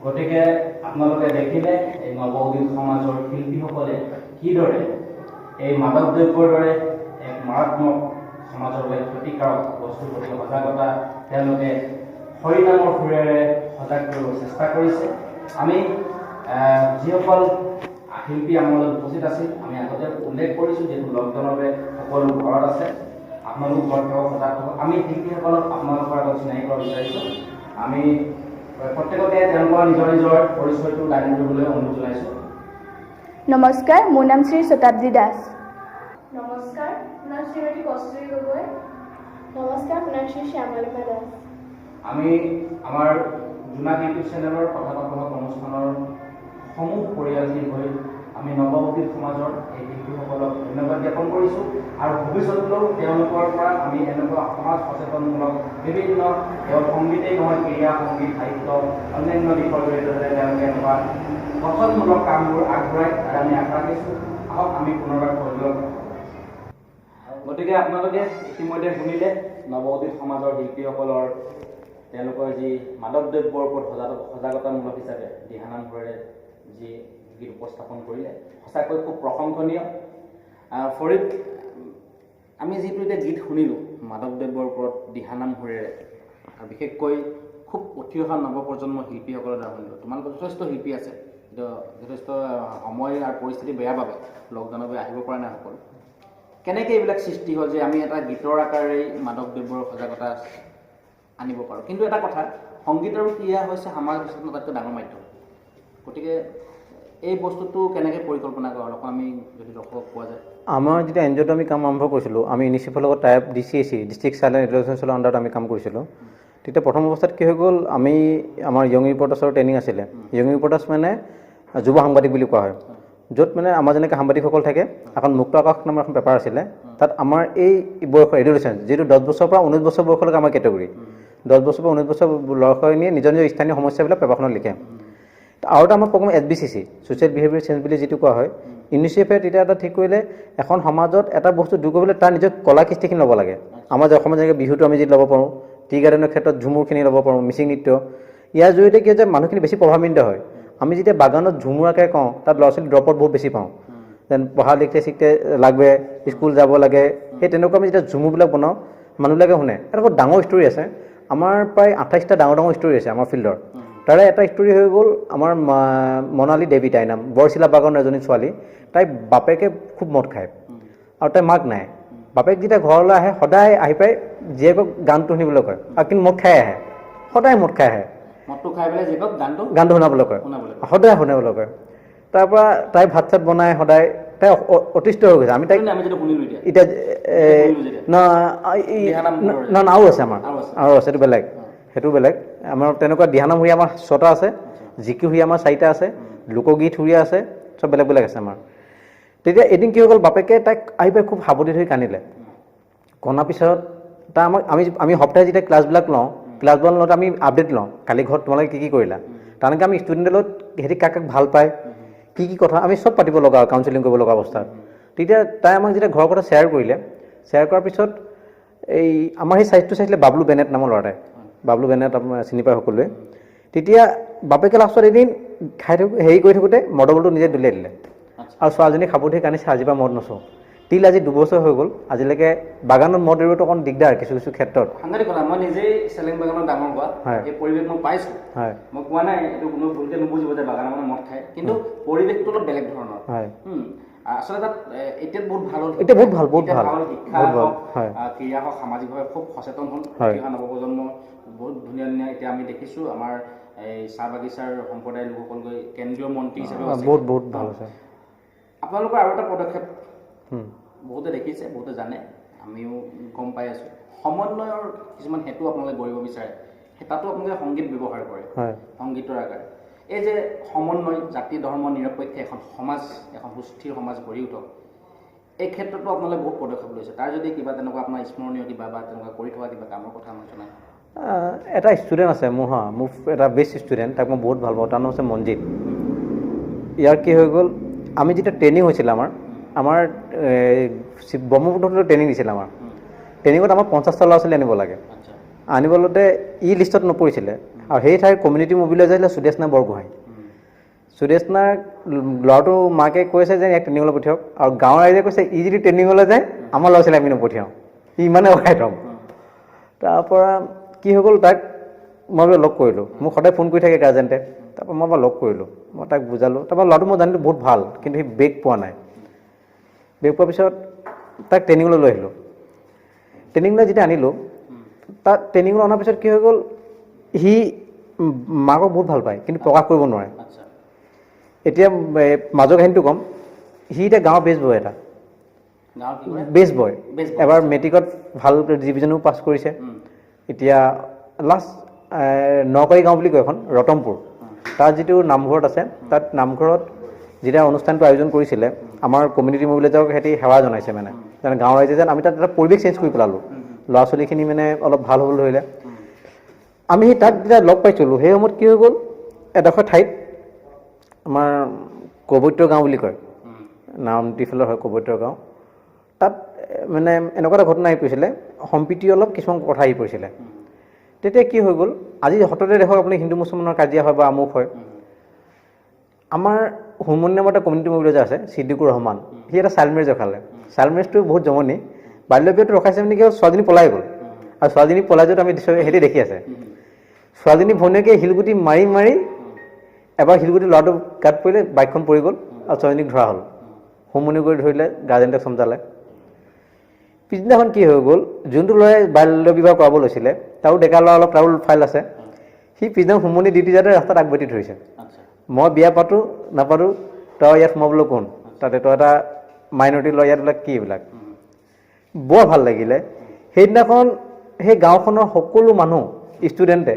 গতিকে আপোনালোকে দেখিলে এই নৱ উদিত সমাজৰ শিল্পীসকলে কিদৰে এই মাদক দ্ৰব্যৰ দৰে এক মাৰাত্মক, সমাজৰ বাবে ক্ষতিকাৰক বস্তুৰ প্ৰতি সজাগতা তেওঁলোকে হৰিনামৰ সুৰেৰে সজাগ কৰিব চেষ্টা কৰিছে। আমি যিসকল শিল্পী আমাৰ মাজত উপস্থিত আছিল, আমি আগতে উল্লেখ কৰিছোঁ, যিহেতু লকডাউনৰ বাবে সকলো ঘৰত আছে, আপোনালোক ঘৰত থাকক, সজাগ থাকক। আমি শিল্পীসকলক আপোনালোকৰ আগত চিনাকি কৰিব বিচাৰিছোঁ। আমি প্ৰত্যেককে তেওঁলোকৰ নিজৰ নিজৰ পৰিচয়টো দাঙি ধৰিবলৈ অনুৰোধ জনাইছোঁ। নমস্কাৰ, মোৰ নাম শ্ৰী শতাব্দী দাস। নমস্কাৰ, মোৰ নাম শ্ৰীমতী কস্তুৰী গগৈ। নমস্কাৰ, মোৰ নাম শ্ৰী শ্যামলিমা দাস। আমি আমাৰ জোনাক ইউটিউব চেনেলৰ কথা পাতক অনুষ্ঠানৰ সমূহ পৰিয়ালটিৰ হৈ আমি নৱ উদিত সমাজৰ এই শিল্পীসকলক ধন্যবাদ জ্ঞাপন কৰিছোঁ আৰু ভৱিষ্যতলৈও তেওঁলোকৰ পৰা আমি এনেকুৱা সমাজ সচেতনমূলক বিভিন্ন, কেৱল সংগীতেই নহয়, ক্ৰীড়া, সংগীত, সাহিত্য, অন্যান্য দিশৰ জৰিয়তে যাতে তেওঁলোকে এনেকুৱা গঠনমূলক কামবোৰ আগবঢ়ায়, তাৰে আমি আশা ৰাখিছোঁ। আহক, আমি পুনৰবাৰ ফৰিদুলৰ কথা। গতিকে আপোনালোকে ইতিমধ্যে শুনিলে নৱ উদিত সমাজৰ শিল্পীসকলৰ তেওঁলোকৰ যি মাদক দ্ৰব্যৰ ওপৰত সজাগতামূলক হিচাপে দিহানাম সুৰেৰে যি গীত উপস্থাপন কৰিলে, সঁচাকৈ খুব প্ৰশংসনীয়। ফৰিদ, আমি যিটো এতিয়া গীত শুনিলোঁ মাদক দ্ৰব্যৰ ওপৰত দিহানাম সুৰেৰে আৰু বিশেষকৈ খুব উঠি অহা নৱপ্ৰজন্ম শিল্পীসকলৰ দ্বাৰা শুনিলোঁ, তোমালোকৰ যথেষ্ট শিল্পী আছে, কিন্তু যথেষ্ট সময় আৰু পৰিস্থিতি বেয়া বাবে, লকডাউনৰ বাবে আহিব পৰা নাই সকলো। কেনেকৈ এইবিলাক সৃষ্টি হ'ল যে আমি এটা গীতৰ আকাৰেই মাদক দ্ৰব্যৰ সজাগতা আনিব পাৰোঁ? কিন্তু এটা কথা, সংগীত আৰু ক্ৰীড়া হৈছে সমাজ সচেতনতাতকৈ আটাইতকৈ ডাঙৰ মাধ্যম। গতিকে এই বস্তুটো কেনেকৈ পৰিকল্পনা কৰা হ'ল, অকণ আমি যদি দৰ্শকক কোৱা যায়। আমাৰ যেতিয়া এন জি অ'টো আমি কাম আৰম্ভ কৰিছিলোঁ, আমি ইউনিচেফৰ লগত tie up, DCAC, district child and education আণ্ডাৰত আমি কাম কৰিছিলোঁ। তেতিয়া প্ৰথম অৱস্থাত কি হৈ গ'ল, আমি আমাৰ য়ং ৰিপৰ্টাৰ্ছৰ ট্ৰেইনিং আছিলে। য়ং ৰিপৰ্টাৰ্ছ মানে যুৱ সাংবাদিক বুলি কোৱা হয়, য'ত মানে আমাৰ যেনেকৈ সাংবাদিকসকল থাকে। এখন মুক্ত আকাশ নামৰ এখন পেপাৰ আছিলে, তাত আমাৰ এই বয়সৰ এডুকেশ্যন, যিটো 10 বছৰৰ পৰা 19 বছৰ বয়সলৈকে আমাৰ কেটেগৰী, 10 বছৰৰ পৰা 19 বছৰ ল'ৰা ছোৱালীয়ে নিজৰ নিজৰ স্থানীয় সমস্যাবিলাক পেপাৰখনত লিখে। আৰু এটা আমাৰ প্ৰগ্ৰাম এছবিচিচি, ছ'চিয়েল বিহেভিয়াৰ চেঞ্জ বুলি যিটো কোৱা হয়। ইউনিচেফে তেতিয়া এটা ঠিক কৰিলে, এখন সমাজত এটা বস্তু দূৰ কৰিবলৈ তাৰ নিজৰ কলা কৃষ্টিখিনি ল'ব লাগে। আমাৰ যে অসমত যেনেকৈ বিহুটো আমি যি ল'ব পাৰোঁ, টি গাৰ্ডেনৰ ক্ষেত্ৰত ঝুমুৰখিনি ল'ব পাৰোঁ, মিচিং নৃত্য, ইয়াৰ জৰিয়তে কি হৈছে, মানুহখিনি বেছি প্ৰভাৱান্বিত হয়। আমি যেতিয়া বাগানত ঝুমুৰাকৈ কওঁ, তাত ল'ৰা ছোৱালী ড্ৰপত বহুত বেছি পাওঁ, যেন পঢ়া লিখতে শিখতে লাগবে, স্কুল যাব লাগে, সেই তেনেকুৱা আমি যেতিয়া ঝুমুৰবিলাক বনাওঁ, মানুহবিলাকে শুনে। এটা বহুত ডাঙৰ ষ্টৰী আছে আমাৰ, প্ৰায় 28টা ডাঙৰ ডাঙৰ ষ্টৰী আছে আমাৰ ফিল্ডৰ। তাৰে এটা ষ্টৰী হৈ গ'ল আমাৰ মনালী দেৱী, তাইৰ নাম, বৰচিলা বাগানৰ এজনী ছোৱালী। তাইৰ বাপেকে খুব মদ খায় আৰু তাইৰ মাক নাই। বাপেক যেতিয়া ঘৰলৈ আহে, সদায় আহি পাই জীয়েকক গানটো শুনিবলৈ কয় আৰু কিন্তু মদ খাই আহে, সদায় মদ খাই আহে। মদটো খাই পেলাই জীয়েকক গানটো গানটো শুনাবলৈ কয়। শুনাবলৈ কয়। সদায় শুনাবলৈ কয়। তাৰপৰা তাই ভাত চাত বনাই সদায়, তাই অতিষ্ঠ হৈ গৈছে। আমি তাইক আমি যিটো শুনিলোঁ এতিয়া। এতিয়া শুনিলোঁ যেতিয়া। ন দিহানাম সুৰেৰে। ন, আৰু আছে আমাৰ। আৰু আছে। আৰু আছে, সেইটো বেলেগ, সেইটো বেলেগ। আমাৰ তেনেকুৱা দিহানাম সুৰীয়া আমাৰ ছটা আছে, জিকি সুৰীয়া আমাৰ চাৰিটা আছে, লোকগীত সুৰীয়া আছে, চব বেলেগ বেলেগ আছে আমাৰ। তেতিয়া এদিন কি হৈ গ'ল, বাপেকে তাইক আহি পাই খুব সাৱটি ধৰি কান্দিলে। কন্দাৰ পিছত তাৰ আমাক আমি আমি সপ্তাহে যেতিয়া ক্লাছবিলাক লওঁ, ক্লাছবিলাক লওঁতে আমি আপডেট লওঁ, কালি ঘৰত তোমালোকে কি কি কৰিলা। তেনেকৈ আমি ষ্টুডেণ্টৰ লগত সিহঁতি কাক কাক ভাল পায়, কি কি কথা, আমি চব পাতিব লগা হয়, কাউন্সেলিং কৰিব লগা অৱস্থাত। তেতিয়া তাই আমাক যেতিয়া ঘৰৰ কথা শ্বেয়াৰ কৰিলে, শ্বেয়াৰ কৰাৰ পিছত এই আমাৰ সেই চাইজটো চাইছিলে বাবলু বেনেট নামৰ ল'ৰা এটাই। বাবলু বেনেট আপোনাৰ চিনি পায় সকলোৱে। তেতিয়া বাপেকে লাষ্টত এদিন খাই থাকোঁ, হেৰি কৰি থাকোঁতে মদৰ বটলটো নিজে দলিয়াই দিলে আৰু ছোৱালীজনী সাৱটি কান্দিছে, আজিৰ পৰা মদ নচোঁ। টিল আজি 2 বছৰ হৈ গ'ল, আজিলৈকে বাগানত মদ এৰোৱাটো অকণ দিগদাৰ কিছু কিছু ক্ষেত্ৰত। সাংঘাতিক কথা। মই নিজেই চেলেং বাগানত ডাঙৰ হোৱা। এই পৰিৱেশ মই পাইছোঁ। মই কোৱা নাই, এইটো কোনো ভুলকে নুবুজিব যে বাগানৰ মানুহে মদ খায়, কিন্তু পৰিৱেশটো অলপ বেলেগ ধৰণৰ। আচলতে তাত এতিয়া বহুত ভাল হ'ল। এতিয়া বহুত ভাল, বহুত এতিয়া ভাল। হ'ল, শিক্ষা বহুত ভাল, হওক, ক্ৰীড়া হওক, সামাজিকভাৱে খুব সচেতন হ'ল উঠি অহা নৱপ্ৰজন্ম। বহুত ধুনীয়া ধুনীয়া এতিয়া আমি দেখিছোঁ, আমাৰ এই চাহ বাগিচাৰ সম্প্ৰদায়ৰ লোকসকল গৈ কেন্দ্ৰীয় মন্ত্ৰী হিচাপেও আছে। বহুত বহুত ভাল হৈছে। আপোনালোকৰ আৰু এটা পদক্ষেপ বহুতে দেখিছে, বহুতে জানে, আমিও গম পাই আছোঁ। সমন্বয়ৰ কিছুমান সেতু আপোনালোকে গঢ়িব বিচাৰে, সেই তাতো আপোনালোকে সংগীত ব্যৱহাৰ কৰে। সংগীতৰ আকাৰে এই যে সমন্বয়, জাতি ধৰ্ম নিৰপেক্ষে এখন সমাজ, এখন সুস্থিৰ সমাজ গঢ়ি উঠক, এই ক্ষেত্ৰতো আপোনালোকে বহুত পদক্ষেপ লৈছে। তাৰ যদি কিবা তেনেকুৱা আপোনাৰ স্মৰণীয় কিবা বা তেনেকুৱা কৰি থকা কিবা কামৰ কথা আমাক জনায়। এটা ষ্টুডেণ্ট আছে মোৰ, হা, মোৰ এটা বেষ্ট ষ্টুডেণ্ট, তাক মই বহুত ভাল পাওঁ, তাৰ নাম হৈছে মঞ্জিত। ইয়াৰ কি হৈ গ'ল, আমি যেতিয়া ট্ৰেইনিং হৈছিলে আমাৰ আমাৰ ব্ৰহ্মপুত্ৰত ট্ৰেইনিং দিছিলে আমাৰ। ট্ৰেইনিঙত আমাৰ 50টা ল'ৰা ছোৱালী আনিব লাগে। আনিবলতে ই লিষ্টত নপৰিছিলে আৰু সেই ঠাইৰ কমিউনিটি মবিলাইজাৰ আছিলে সুদেশনা বৰগোহাঁই। সুদেশনাৰ ল'ৰাটো মাকে কৈছে যে ইয়াক ট্ৰেইনিঙলৈ পঠিয়াওক আৰু গাঁৱৰ ৰাইজে কৈছে ই যদি ট্ৰেইনিঙলৈ যায়, আমাৰ ল'ৰা ছোৱালী আমি নপঠিয়াওঁ, ই ইমানে অখাই থ'ম। তাৰপৰা কি হৈ গ'ল, তাক মই বোলে লগ কৰিলোঁ। মোক সদায় ফোন কৰি থাকে গাৰ্জেণ্টে। তাৰপৰা মই এবাৰ লগ কৰিলোঁ, মই তাক বুজালোঁ। তাৰপৰা ল'ৰাটো মই জানিলোঁ বহুত ভাল, কিন্তু সি ব্ৰেক পোৱা নাই। ব্ৰেক পোৱাৰ পিছত তাক ট্ৰেইনিঙলৈ লৈ আহিলোঁ। ট্ৰেইনিঙলৈ যেতিয়া আনিলোঁ, তাত ট্ৰেইনিঙলৈ অনাৰ পিছত কি হৈ গ'ল, সি মাকক বহুত ভাল পায়, কিন্তু প্ৰকাশ কৰিব নোৱাৰে। এতিয়া মাজৰ কাহিনীটো ক'ম। সি এতিয়া গাঁৱৰ বেষ্ট বয় এটা। গাঁৱৰ কি কৰে? Best boy. Best boy. এবাৰ মেট্ৰিকত ভাল ডিভিজনো পাছ কৰিছে। এতিয়া লাষ্ট নকাৰী গাঁও বুলি কয় এখন, ৰতনপুৰ, তাত যিটো নামঘৰত আছে, তাত নামঘৰত যেতিয়া অনুষ্ঠানটো আয়োজন কৰিছিলে, আমাৰ কমিউনিটি মবিলাইজাৰক সিহঁতি সেৱা জনাইছে। মানে যেনে গাঁৱৰ ৰাইজে যেন আমি তাত এটা পৰিৱেশ চেঞ্জ কৰি পেলালোঁ, ল'ৰা ছোৱালীখিনি মানে অলপ ভাল হ'বলৈ ধৰিলে। আমি সেই তাক যেতিয়া লগ পাইছিলোঁ, সেই সময়ত কি হৈ গ'ল, এডোখৰ ঠাইত আমাৰ কবৈত্য গাঁও বুলি কয়, নামটিফালৰ হয় কবৈত্য গাঁও, তাত মানে এনেকুৱা এটা ঘটনা আহি পৰিছিলে, সম্প্ৰীতি অলপ কিছুমান কথা আহি পৰিছিলে। তেতিয়া কি হৈ গ'ল, আজি হঠাতে দেখক আপুনি হিন্দু মুছলমানৰ কাজিয়া হয় বা আমুক হয়। আমাৰ হুমন নামৰ এটা কমিউনিটি মবিলাইজাৰ আছে, ছিদ্দিকুৰ ৰহমান, সি এটা চাইল্ড মেৰেজ ৰখালে। চাইল্ড মেৰেজটো বহুত জমনি। বাল্য বিবাহটো ৰখাইছে মানে কি হ'ল, ছোৱালীজনী পলাই গ'ল আৰু ছোৱালীজনী পলাই যোৱাত আমি সিহঁতি দেখি আছে। ছোৱালীজনী ভনীয়েকে শিলগুটি মাৰি মাৰি এবাৰ শিলগুটি ল'ৰাটো গাত পৰিলে, বাইকখন পৰি গ'ল আৰু ছোৱালীজনীক ধৰা হ'ল। হুমনি কৰি ধৰিলে, গাৰ্জেণ্টক চমজালে। পিছদিনাখন কি হৈ গ'ল, যোনটো ল'ৰাই বাল্য বিবাহ কৰাব লৈছিলে, তাৰো ডেকা ল'ৰা অলপ, তাৰো ফাইল আছে। সি পিছদিনা হুমনি ডিউটি যাওঁতে ৰাস্তাত আগবাঢ়ি ধৰিছে, মই বিয়া পাতোঁ নাপাতোঁ, তই ইয়াত সোমাবলৈ কোন? তাতে তই এটা মাইনৰিটি ল'ৰা, ইয়াত এইবিলাক কি এইবিলাক। বৰ ভাল লাগিলে। সেইদিনাখন সেই গাঁওখনৰ সকলো মানুহ, ষ্টুডেণ্টে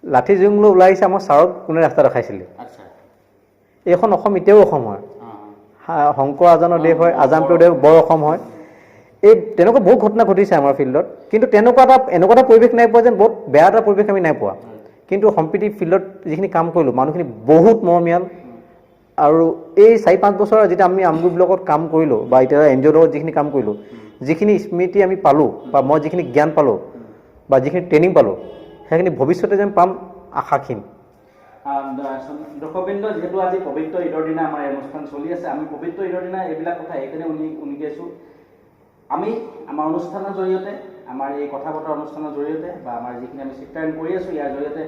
লাঠি জোং লৈ ওলাই আহিছে, আমাৰ ছাৰক কোনে ৰাস্তা দেখাইছিলে। এইখন অসম এতিয়াও অসম হয়। শংকৰ আজানৰ দেশ হয়, আজান পীৰৰ দেশ বৰ অসম হয়। এই তেনেকুৱা বহুত ঘটনা ঘটিছে আমাৰ ফিল্ডত, কিন্তু তেনেকুৱা এটা এনেকুৱা এটা পৰিৱেশ নাই পোৱা যেন বহুত বেয়া এটা পৰিৱেশ আমি নাই পোৱা। কিন্তু সম্প্ৰীতি ফিল্ডত যিখিনি কাম কৰিলোঁ, মানুহখিনি বহুত মৰমীয়াল। আৰু এই 4-5 বছৰ যেতিয়া আমি আমগুৰি ব্লকত কাম কৰিলোঁ বা এতিয়া এন জি অ'ৰ লগত যিখিনি কাম কৰিলোঁ, যিখিনি স্মৃতি আমি পালোঁ বা মই যিখিনি জ্ঞান পালোঁ বা যিখিনি ট্ৰেইনিং পালোঁ, সেইখিনি ভৱিষ্যতে যেন পাম আশাক্ষীণ। দৰ্শকবৃন্দ, যিহেতু আজি পবিত্ৰ ঈদৰ দিনা আমাৰ এই অনুষ্ঠান চলি আছে, আমি পবিত্ৰ ঈদৰ দিনা এইবিলাক কথা এইকাৰণে উনুকিয়াইছোঁ। আমি আমাৰ অনুষ্ঠানৰ জৰিয়তে, আমাৰ এই কথা বতৰা অনুষ্ঠানৰ জৰিয়তে বা আমাৰ যিখিনি আমি চিত্ৰায়ন কৰি আছোঁ, ইয়াৰ জৰিয়তে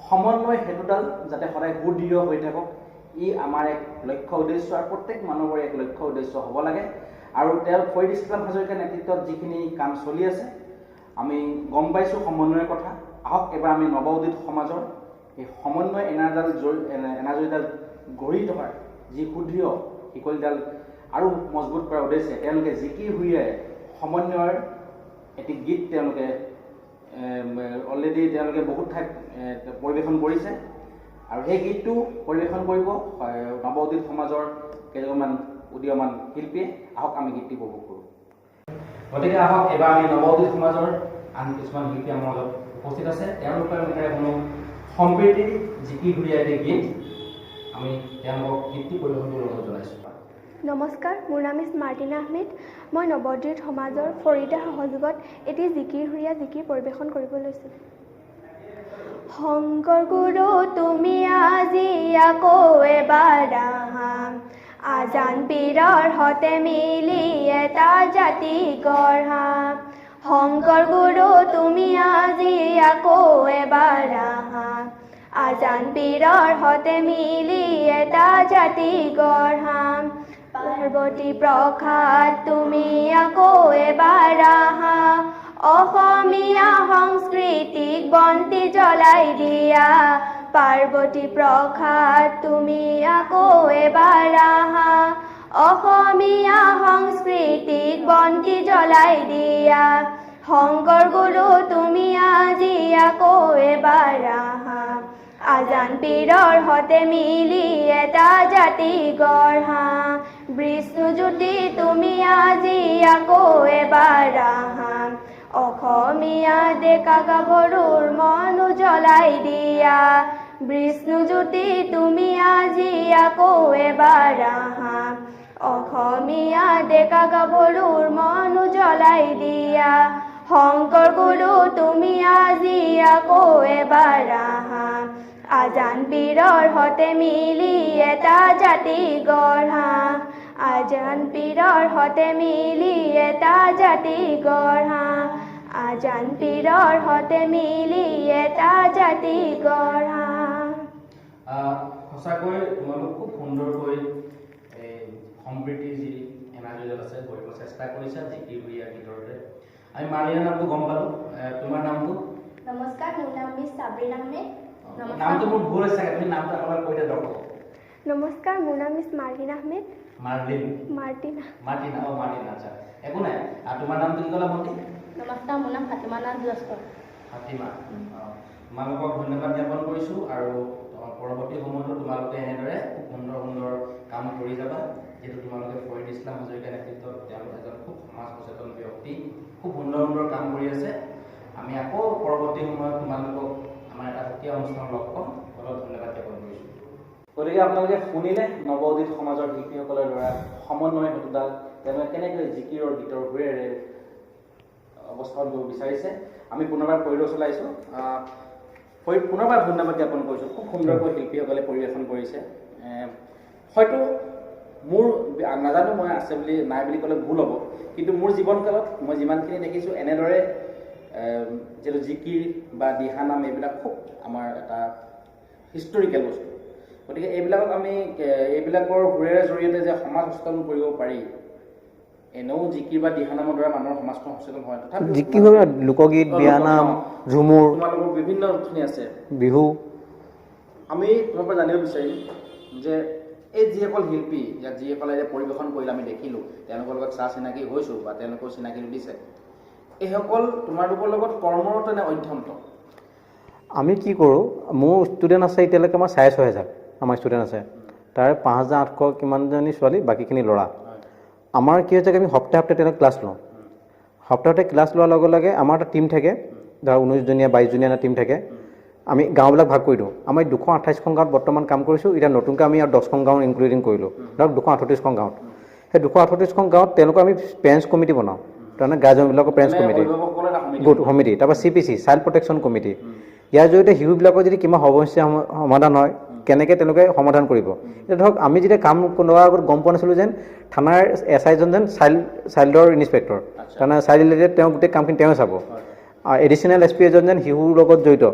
সমন্বয় সেতুডাল যাতে সদায় সুদৃঢ় হৈ থাকক, ই আমাৰ এক লক্ষ্য উদ্দেশ্য আৰু প্ৰত্যেক মানুহৰে এক লক্ষ্য উদ্দেশ্য হ'ব লাগে। আৰু তেওঁ ফৰিদ ইছলাম হাজৰিকাৰ নেতৃত্বত যিখিনি কাম চলি আছে, আমি গম পাইছোঁ সমন্বয়ৰ কথা। আহক, এবাৰ আমি নৱ উদিত সমাজৰ এই সমন্বয় এনাজৰীডাল গঢ়ি থকাৰ যি সুদৃঢ় শিকলিডাল আৰু মজবুত কৰাৰ উদ্দেশ্যে তেওঁলোকে জিকিৰ হুৰিয়াৰে সমন্বয়ৰ এটি গীত তেওঁলোকে অলৰেডি তেওঁলোকে বহুত ঠাইত পৰিৱেশন কৰিছে আৰু সেই গীতটো পৰিৱেশন কৰিব নৱ উদিত সমাজৰ কেইজনমান উদীয়মান শিল্পীয়ে। আহক, আমি গীতটি উপভোগ কৰোঁ। গতিকে আহক, এবাৰ আমি নৱ উদিত সমাজৰ আন কিছুমান শিল্পী আমাৰ মাজত উপস্থিত আছে, তেওঁলোকৰ মুখেৰে শুনো সম্প্ৰীতিৰ জিকিৰ হুৰিয়া এটি গীত। আমি তেওঁলোকক গীতটি পৰিৱেশন কৰিবলৈ অনুৰোধ জনাইছোঁ। নমস্কাৰ, মোৰ নাম is Martina Ahmed. মই নৱোদিত সমাজৰ ফৰিদাৰ সহযোগত এটি জিকিৰ সুৰীয়া জিকিৰ পৰিৱেশন কৰিব লৈছোঁ। শংকৰ গুৰু, তুমি আজি আকৌ এবাৰ আহা, আজান পীৰৰ সতে মিলি এটা জাতি গঢ়া। শংকৰ গুৰু, তুমি আজি আকৌ এবাৰ আহা, আজান পীৰৰ সতে মিলি এটা জাতি গঢ়া। পাৰ্বতী প্ৰসাদ, তুমি আকৌ এবাৰ আহা, অসমীয়া সংস্কৃতিক বন্তি জ্বলাই দিয়া। পাৰ্বতী প্ৰসাদ, তুমি আকৌ এবাৰ আহা, অসমীয়া সংস্কৃতিক বন্তি জ্বলাই দিয়া। শংকৰ গুৰু, তুমি আজি আকৌ এবাৰ আহা, আজান পীৰৰ সতে মিলি এটা জাতি গঢ়া। বিষ্ণুজ্যোতি, তুমি আজি আকৌ এবাৰ আহা, অসমীয়া ডেকা গাভৰুৰ মন জ্বলাই দিয়া। বিষ্ণুজ্যোতি, তুমি আজি আকৌ এবাৰ আহা, অসমীয়া ডেকা গাভৰুৰ মন জ্বলাই দিয়া। শংকৰ গুৰু তুমি আজি আকৌ এবাৰ আহা। আজান পীৰৰ সতে মিলি এটা জাতি গঢ়া, আজান পীৰৰ সতে মিলি এটা জাতি গঢ়া, আজান পীৰৰ সতে মিলি এটা জাতি গঢ়া। সঁচাকৈ তোমালোক খুব সুন্দৰকৈ এই সম্প্ৰীতিৰ যি এনাজৰীডাল আছে গঢ়িব চেষ্টা কৰিছা জিকিৰ বিয়াৰ ভিতৰতে। আমি মালিনৰ নামটো গম পালোঁ, তোমাৰ নামটো? নমস্কাৰ, মোৰ নাম মিছ চাবৰিন আহমেদ। নামটো মোৰ ভুল হৈছে চাগে, তুমি নামটো আকৌ এবাৰ কৈ দিয়া দৰ্শকক। নমস্কাৰ, মোৰ নাম miss Martin Ahmed. Marlin? Martina. Martina, অ' মাৰ্টিনা, আচ্ছা, একো নাই। আৰু তোমাৰ নামটো কি ক'লা ভণ্টি? নমস্কাৰ, মোৰ নাম ফাতিমা নাথ লস্কৰ। ফাতিমা। তোমালোকক ধন্যবাদ জ্ঞাপন কৰিছোঁ আৰু পৰৱৰ্তী সময়তো তোমালোকে এনেদৰে খুব সুন্দৰ সুন্দৰ কাম কৰি যাবা। যিহেতু তোমালোকে ফৰিদ ইছলাম হাজৰিকাৰ নেতৃত্বত, তেওঁলোক এজন খুব সমাজ সচেতন ব্যক্তি, খুব সুন্দৰ সুন্দৰ কাম কৰি আছে। আমি আকৌ পৰৱৰ্তী সময়ত তোমালোকক আমাৰ এটা সুকীয়া অনুষ্ঠানত লগ পাম। অলপ ধন্যবাদ জ্ঞাপন কৰিছোঁ। গতিকে আপোনালোকে শুনিলে নৱ উদিত সমাজৰ শিল্পীসকলৰ দ্বাৰা সমন্বয় সেতুডাল তেওঁলোকে কেনেকৈ জিকিৰৰ গীতৰ সুৰেৰে অৱস্থান কৰিব বিচাৰিছে। আমি পুনৰবাৰ ফৰিদৰ ওচৰলৈ আহিছোঁ। ফৰিদ, পুনৰবাৰ ধন্যবাদ জ্ঞাপন কৰিছোঁ। খুব সুন্দৰকৈ শিল্পীসকলে পৰিৱেশন কৰিছে। হয়তো মোৰ নাজানো মই আছে বুলি নাই বুলি ক'লে ভুল হ'ব, কিন্তু মোৰ জীৱনকালত মই যিমানখিনি দেখিছোঁ এনেদৰে যিহেতু জিকিৰ বা দিহানাম এইবিলাক খুব আমাৰ এটা হিষ্টৰিকেল বস্তু, গতিকে এইবিলাকক আমি এইবিলাকৰ সুৰেৰে জৰিয়তে যে সমাজ সচেতন কৰিব পাৰি। এনেও জিকিৰ বা দিহানামৰ দ্বাৰা মানুহৰ সমাজখন সচেতন হয়, তথাপিও জিকি হ'ল লোকগীত, বিয়ানাম, ঝুমুৰ, তোমালোকৰ বিভিন্নখিনি আছে, বিহু। আমি তোমাৰ পৰা জানিব বিচাৰিম যে এই যিসকল শিল্পী ইয়াত যিসকলে যে পৰিৱেশন কৰিলে আমি দেখিলোঁ, তেওঁলোকৰ লগত চা চিনাকি হৈছোঁ বা তেওঁলোকেও চিনাকি দিছে, এইসকল তোমালোকৰ লগত কৰ্মৰত নে অধ্যয়নৰত? আমি কি কৰোঁ, মোৰ ষ্টুডেণ্ট আছে এতিয়ালৈকে আমাৰ 6500 আমাৰ ষ্টুডেণ্ট আছে, তাৰে 5800 কিমানজনী ছোৱালী, বাকীখিনি ল'ৰা। আমাৰ কি হৈছে, আমি সপ্তাহে সপ্তাহে তেওঁলোক ক্লাছ লওঁ। সপ্তাহে সপ্তাহে ক্লাছ লোৱাৰ লগে লগে আমাৰ এটা টীম থাকে, ধৰক 19জনীয়া 22জনীয়া এটা টীম থাকে। আমি গাঁওবিলাক ভাগ কৰি দিওঁ। আমি 228খন গাঁৱত বৰ্তমান কাম কৰিছোঁ। এতিয়া নতুনকৈ আমি আৰু 10খন গাঁও ইনক্লুডিং কৰিলোঁ, ধৰক 238খন গাঁৱত। সেই 238খন গাঁৱত তেওঁলোকৰ আমি পেৰেণ্টছ কমিটি বনাওঁ, তাৰমানে গাৰ্জেনবিলাকৰ পেৰেণ্টছ মানে কমিটি, অভিভাৱকসকলৰ এটা সমিতি। গোট সমিতি। তাৰপৰা CPC, child protection committee. ইয়াৰ জৰিয়তে শিশুবিলাকৰ যদি কিবা সমস্যা সমাধান হয়, কেনেকৈ তেওঁলোকে সমাধান কৰিব। এতিয়া ধৰক আমি যেতিয়া কাম কৰাৰ আগত গম পোৱা নাছিলোঁ যেন থানাৰ এছ আইজন যেন চাইল্ডৰ ইনস্পেক্টৰ, তাৰমানে চাইল্ড ৰিলেটেড তেওঁ গোটেই কামখিনি তেওঁ চাব। এডিশ্যনেল এছ পি এজন যেন শিশুৰ লগত জড়িত।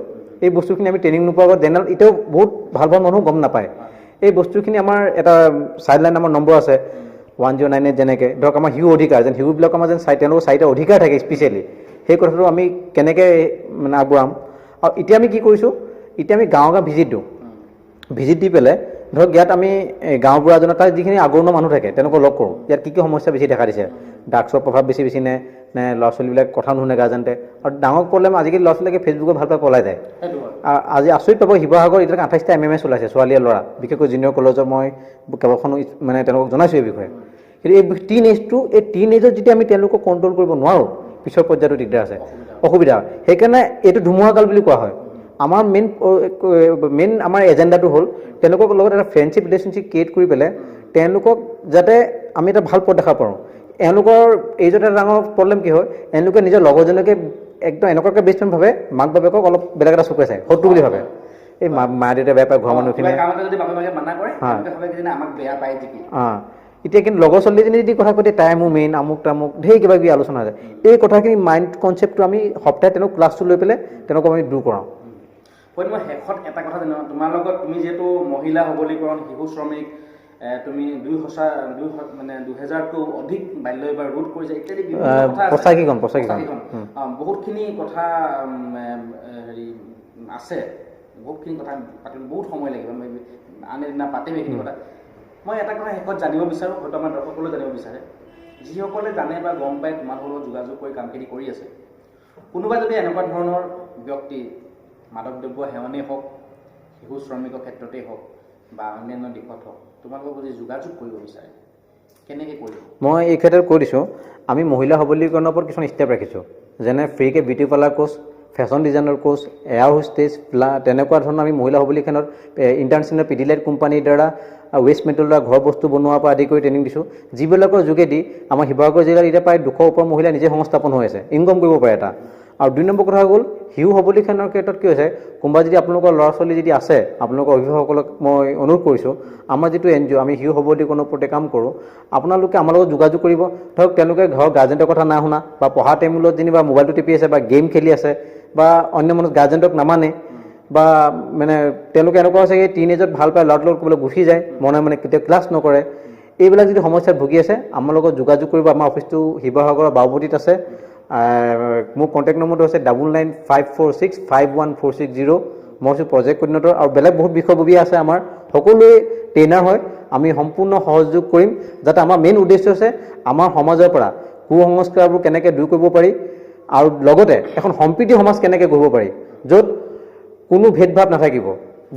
এই বস্তুখিনি আমি ট্ৰেইনিং নোপোৱাৰ আগত জেনেৰেল এতিয়াও বহুত ভাল ভাল মানুহ গম নাপায় এই বস্তুখিনি। আমাৰ এটা চাইল্ড লাইন আমাৰ নম্বৰ আছে 1098। যেনেকৈ ধৰক আমাৰ শিশু অধিকাৰ, যেন শিশুবিলাকৰ আমাৰ যেন তেওঁলোকৰ চাৰিটা অধিকাৰ থাকে স্পেচিয়েলি, সেই কথাটো আমি কেনেকৈ মানে আগবঢ়াম। আৰু এতিয়া আমি কি কৰিছোঁ, এতিয়া আমি গাঁও গাঁও ভিজিট দিওঁ। ভিজিট দি পেলাই ধৰক ইয়াত আমি এই গাঁওবুঢ়া এজনৰ তাৰ যিখিনি আগৰণুৱা মানুহ থাকে তেওঁলোকক লগ কৰোঁ। ইয়াত কি কি সমস্যা বেছি দেখা দিছে, ড্ৰাগছৰ প্ৰভাৱ বেছি বেছি নে নে ল'ৰা ছোৱালীবিলাক কথা নুশুনে গাৰ্জেণ্টে। আৰু ডাঙৰ প্ৰব্লেম, আজিকালি ল'ৰা ছোৱালীবিলাকে ফেচবুকত ভাল পাই পলাই যায়। সেইটো হয়। আজি আচৰিত পাব, শিৱসাগৰ এতিয়ালৈকে 28টা এমএমএছ ওলাইছে ছোৱালী আৰু ল'ৰা, বিশেষকৈ জুনিয়ৰ কলেজৰ। মই কেইবাখনো মানে তেওঁলোকক জনাইছোঁ এই বিষয়ে। কিন্তু এই টিন এজটো, এই টিন এজত যেতিয়া আমি তেওঁলোকক কণ্ট্ৰল কৰিব নোৱাৰোঁ, পিছৰ পৰ্যায়তো দিগদাৰ আছে, অসুবিধা হয়। সেইকাৰণে এইটো ধুমুহাকাল বুলি কোৱা হয়। আমাৰ মেইন মেইন আমাৰ এজেণ্ডাটো হ'ল তেওঁলোকৰ লগত এটা ফ্ৰেণ্ডশ্বিপ ৰিলেশ্যনশ্বিপ ক্ৰিয়েট কৰি পেলাই তেওঁলোকক যাতে আমি এটা ভাল পথ দেখাব পাৰোঁ। এওঁলোকৰ এইজত এটা ডাঙৰ প্ৰব্লেম কি হয়, এওঁলোকে নিজৰ লগৰজনকে একদম এনেকুৱাকৈ বেষ্ট ফ্ৰেণ্ড ভাবে, মাক বাপেকক অলপ বেলেগ এটা চকুৰে চায়, শত্ৰু বুলি ভাবে। এই মা দেউতাই বেয়া পায়, ঘৰৰ মানুহখিনিয়ে। কিবা কাম এটা যদি বাপে মানা কৰে, তেওঁলোকে ভাবে কিজানি আমাক বেয়া পায় নেকি। এতিয়া কিন্তু লগৰ ছোৱালীজনী যদি কথা পাতে, তাই মোৰ মেইন, আমুক তামুক ঢেৰ কিবা কিবি আলোচনা হৈ যায়। এই কথাখিনি মাইণ্ড কনচেপ্টটো আমি সপ্তাহে তেওঁলোক ক্লাছটো লৈ পেলাই তেওঁলোকক আমি দূৰ কৰাওঁ। হয়, মই শেষত এটা কথা জানো, তোমাৰ লগত তুমি যিহেতু মহিলা সবলীকৰণ, শিশু শ্ৰমিক, তুমি দুই সঁচা দুই মানে 2000তকৈও অধিক বাল্য বিবাহ ৰোধ কৰিছা ইত্যাদি বিভিন্ন কথা আছে। 85খন, 85খন। 85খন। বহুতখিনি কথা হেৰি আছে, বহুতখিনি কথা পাতিম, বহুত সময় লাগিব, আমি আন এদিনা পাতিম এইখিনি কথা। মই এটা কথা শেষত জানিব বিচাৰোঁ, হয়তো আমাৰ দৰ্শকসকলেও জানিব বিচাৰে, যিসকলে জানে বা গম পায় তোমালোকৰ লগত যোগাযোগ কৰি কামখিনি কৰি আছে, কোনোবা যদি এনেকুৱা ধৰণৰ ব্যক্তি মাদক দ্ৰব্য সেৱনেই হওক, শিশু শ্ৰমিকৰ ক্ষেত্ৰতেই হওক বা অন্যান্য দিশত হওক, তোমালোকক যদি যোগাযোগ কৰিব বিচাৰে কেনেকৈ কৰিব? মই এই ক্ষেত্ৰত কৈ দিছোঁ, আমি মহিলা সবলীকৰণৰ ওপৰত কিছুমান ষ্টেপ ৰাখিছোঁ, যেনে ফ্ৰীকৈ বিউটি পাৰ্লাৰ কোৰ্চ, ফেশ্বন ডিজাইনৰ কোৰ্চ, এয়াৰ হোষ্টেজ, তেনেকুৱা ধৰণৰ আমি মহিলা সবলীকৰণত ইণ্টাৰনেশ্যনেল পিডিলাইট কোম্পানীৰ দ্বাৰা ৱেষ্ট মেটেৰিয়েলৰ দ্বাৰা ঘৰ বস্তু বনোৱাৰ পৰা আদি কৰি ট্ৰেইনিং দিছোঁ, যিবিলাকৰ যোগেদি আমাৰ শিৱসাগৰ জিলাত এতিয়া প্ৰায় 200 ওপৰ মহিলা নিজে সংস্থাপন হৈ আছে, ইনকম কৰিব পাৰে এটা। আৰু 2 নম্বৰ কথা হৈ গ'ল শিশু সবলীকৰণৰ ক্ষেত্ৰত কি হৈছে, কোনোবা যদি আপোনালোকৰ ল'ৰা ছোৱালী যদি আছে, আপোনালোকৰ অভিভাৱকসকলক মই অনুৰোধ কৰিছোঁ, আমাৰ যিটো NGO, আমি শিশু সবলীকৰণৰ ওপৰতে কাম কৰোঁ, আপোনালোকে আমাৰ লগত যোগাযোগ কৰিব। ধৰক তেওঁলোকে ঘৰৰ গাৰ্জেণ্টৰ কথা নাই শুনা, বা পঢ়া টাইমত যেনিবা মোবাইলটো টিপি আছে, বা গেম খেলি আছে, বা অন্য মানুহ গাৰ্জেণ্টক নামানে, বা মানে তেওঁলোকে এনেকুৱা হৈছে কি টিনেজত ভাল পায় ল'ৰাটোৰ লগত ক'বলৈ গুচি যায়, মনে মনে কেতিয়াও ক্লাছ নকৰে, এইবিলাক যদি সমস্যাত ভুগি আছে আমাৰ লগত যোগাযোগ কৰিব। আমাৰ অফিচটো শিৱসাগৰৰ বাউবতীত আছে। মোৰ কণ্টেক্ট নম্বৰটো হৈছে 9954651460। মই হৈছোঁ প্ৰজেক্ট কৰ্ডিনেটৰ, আৰু বেলেগ বহুত বিষয়ববীয়া আছে, আমাৰ সকলোৱে ট্ৰেইনাৰ হয়। আমি সম্পূৰ্ণ সহযোগ কৰিম, যাতে আমাৰ মেইন উদ্দেশ্য হৈছে আমাৰ সমাজৰ পৰা কুসংস্কাৰবোৰ কেনেকৈ দূৰ কৰিব পাৰি, আৰু লগতে এখন সম্প্ৰীতি সমাজ কেনেকৈ গঢ়িব পাৰি, য'ত কোনো ভেদভাৱ নাথাকিব,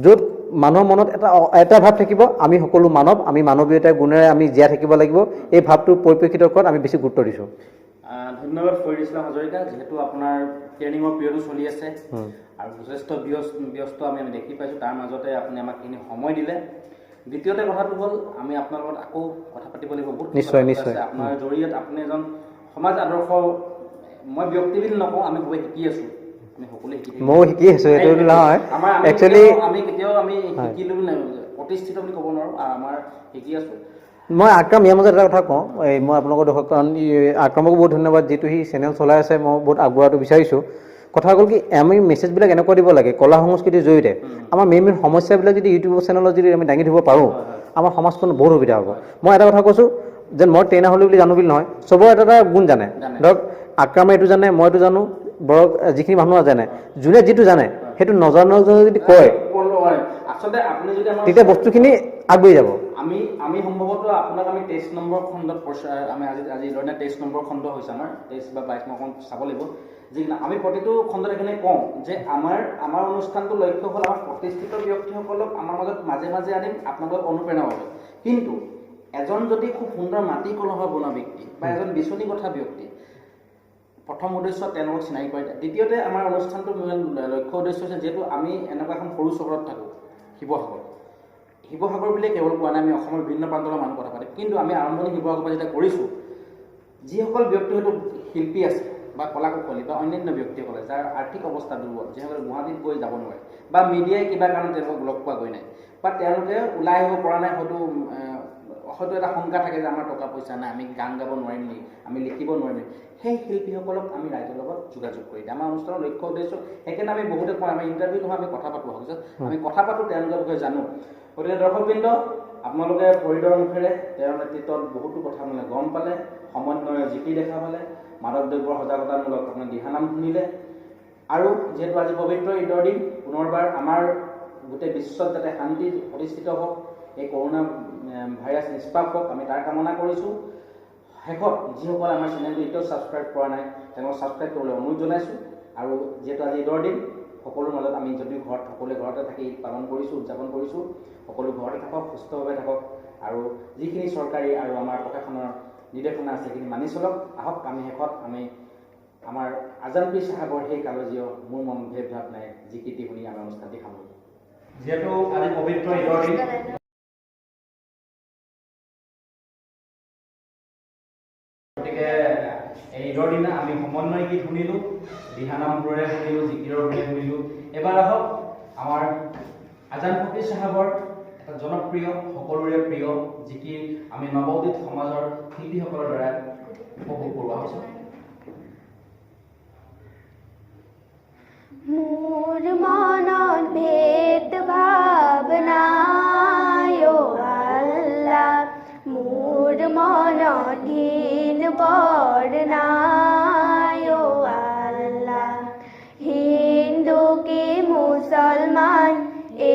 য'ত মানুহৰ মনত এটা এটা ভাৱ থাকিব, আমি সকলো মানৱ, আমি মানৱীয়তাৰ গুণেৰে আমি জীয়াই থাকিব লাগিব। এই ভাৱটোৰ পৰিপ্ৰেক্ষিতৰ ওপৰত আমি বেছি গুৰুত্ব দিছোঁ। ধন্যবাদ ফৰিদ ইছলাম হাজৰিকা। যিহেতু আপোনাৰ ট্ৰেইনিঙৰ পিৰিয়ডো চলি আছে আৰু যথেষ্ট ব্যস্ত আমি আমি দেখি পাইছোঁ, তাৰ মাজতে আপুনি আমাক এইখিনি সময় দিলে। দ্বিতীয়তে কথাটো হ'ল আমি আপোনাৰ লগত আকৌ কথা পাতিব লাগিব, বহুত নিশ্চয়, কথা নিশ্চয়। আছে। আপোনাৰ জৰিয়তে আপুনি এজন সমাজ আদৰ্শ, মই ব্যক্তি বুলি নকওঁ, আমি সবেই শিকি আছোঁ, আমি সকলোৱে শিকি থাকিম। ময়ো শিকি আছোঁ, এইটো নহয়। আমাৰ আমি একচুৱেলি কেতিয়াও আমি শিকিলোঁ বুলি প্ৰতিষ্ঠিত বুলি ক'ব নোৱাৰোঁ, আমাৰ শিকি আছোঁ। মই আক্ৰম ইয়াৰ মাজত এটা কথা কওঁ, এই মই আপোনালোকৰ দৰ্শক, কাৰণ আক্ৰমকো বহুত ধন্যবাদ, যিটো সি চেনেল চলাই আছে, মই বহুত আগবঢ়াটো বিচাৰিছোঁ। কথা হ'ল কি, আমি মেছেজবিলাক এনেকুৱা দিব লাগে, কলা সংস্কৃতিৰ জৰিয়তে আমাৰ মেইন মেইন সমস্যাবিলাক যদি ইউটিউবৰ চেনেলত যদি আমি দাঙি ধৰিব পাৰোঁ, আমাৰ সমাজখন বহুত সুবিধা হ'ব। মই এটা কথা কৈছোঁ যেন মই ট্ৰেইনাৰ হ'লো বুলি জানো বুলি নহয়, চবৰে এটা এটা গুণ জানে। ধৰক আক্ৰমে এইটো জানে, মই এইটো জানো, বৰক যিখিনি মানুহ জানে, যোনে যিটো জানে সেইটো নজনা যদি কয়, আচলতে আপুনি যদি আমাৰ তেতিয়া বস্তুখিনি আগবাঢ়ি যাব। আমি আমি সম্ভৱতঃ আপোনাক আমি 23 নম্বৰ খণ্ডত, আমি আজি আজি ধৰণে 23 নম্বৰ খণ্ড হৈছে আমাৰ, 23 বা 22, মই অকণ চাব লাগিব। যি আমি প্ৰতিটো খণ্ডত এইখিনি কওঁ যে আমাৰ আমাৰ অনুষ্ঠানটোৰ লক্ষ্য হ'ল আমাৰ প্ৰতিষ্ঠিত ব্যক্তিসকলক আমাৰ মাজত মাজে মাজে আনিম আপোনালোকক অনুপ্ৰেৰণা বাবে। কিন্তু এজন যদি খুব সুন্দৰ মাটি কলহ বনোৱা ব্যক্তি বা এজন বিচনী কথা ব্যক্তি, প্ৰথম উদ্দেশ্য তেওঁলোকক চিনাকি কৰাই দিয়া। দ্বিতীয়তে আমাৰ অনুষ্ঠানটোৰ মূল লক্ষ্য উদ্দেশ্য হৈছে, যিহেতু আমি এনেকুৱা এখন সৰু চহৰত থাকোঁ, শিৱসাগৰ, শিৱসাগৰ বুলিয়ে কেৱল কোৱা নাই, আমি অসমৰ বিভিন্ন প্ৰান্তৰ মানুহ কথা পাতিম, কিন্তু আমি আৰম্ভণি শিৱসাগৰৰ পৰা যেতিয়া কৰিছোঁ, যিসকল ব্যক্তি হয়তো শিল্পী আছে বা কলা কুশলী বা অন্যান্য ব্যক্তিসকলে যাৰ আৰ্থিক অৱস্থা দুৰ্বল, যিসকলে গুৱাহাটীত গৈ যাব নোৱাৰে বা মিডিয়াই কিবা কাৰণত তেওঁলোকক লগ পোৱা গৈ নাই বা তেওঁলোকে ওলাই আহিব পৰা নাই, হয়তো হয়তো এটা শংকা থাকে যে আমাৰ টকা পইচা নাই, আমি গান গাব নোৱাৰিম নেকি, আমি লিখিব নোৱাৰিম নেকি, সেই শিল্পীসকলক আমি ৰাইজৰ লগত যোগাযোগ কৰি দিওঁ। আমাৰ অনুষ্ঠানৰ লক্ষ্য উদ্দেশ্য সেইকাৰণে আমি বহুতে কওঁ, আমাৰ ইণ্টাৰভিউ নহয়, আমি কথা পাতোঁ, আমি কথা পাতোঁ, তেওঁলোকৰ বিষয়ে জানো। গতিকে দৰ্শকবৃন্দ, আপোনালোকে ফৰিদৰ মুখেৰে তেওঁৰ নেতৃত্বত বহুতো কথা মানে গম পালে, সমন্বয়ৰ জিকিৰ দেখা পালে, মাদক দ্ৰব্যৰ সজাগতামূলক আপোনাৰ দিহানাম শুনিলে। আৰু যিহেতু আজি পবিত্ৰ ঈদৰ দিন, পুনৰবাৰ আমাৰ গোটেই বিশ্বত যাতে শান্তি প্ৰতিষ্ঠিত হওক, এই কৰোণা ভাইৰাছ নিষ্পাপ হওক, আমি তাৰ কামনা কৰিছোঁ। শেষত যিসকলে আমাৰ চেনেলটো এতিয়াও ছাবস্ক্ৰাইব কৰা নাই, তেওঁলোকক ছাবস্ক্ৰাইব কৰিবলৈ অনুৰোধ জনাইছোঁ। আৰু যিহেতু আজি ঈদৰ দিন, সকলোৰ মাজত আমি যদিও ঘৰত সকলোৱে ঘৰতে থাকি ঈদ পালন কৰিছোঁ, উদযাপন কৰিছোঁ, সকলো ঘৰতে থাকক, সুস্থভাৱে থাকক আৰু যিখিনি চৰকাৰী আৰু আমাৰ প্ৰশাসনৰ নিৰ্দেশনা আছে সেইখিনি মানি চলক। আহক আমি শেষত আমি আমাৰ আজান পীৰ চাহাবৰ সেই কালজীয় মোৰ মন ভেদভাৱ নাই জিকিৰটি শুনি আমাৰ অনুষ্ঠানটি সামৰোঁ। যিহেতু আজি পবিত্ৰ ঈদৰ দিন, গতিকে এই ঈদৰ দিনা আমি সমন্বয় গীত শুনিলোঁ, দিহানামবোৰেৰে শুনিলোঁ, জিকিৰৰ সুৰেৰে শুনিলোঁ। এবাৰ আহক আমাৰ আজান ফকীৰ চাহাবৰ এটা জনপ্ৰিয়, সকলোৰে প্ৰিয় জিকিৰ আমি নৱোদিত সমাজৰ শিল্পীসকলৰ দ্বাৰা উপভোগ কৰোঁ। আহকচোন। মোৰ মনত ভেদ ভাৱ নাই অ আল্লাহ, মোৰ মনত ঘিণ বৰ নাই অ আল্লাহ। হিন্দু কি মুসলমান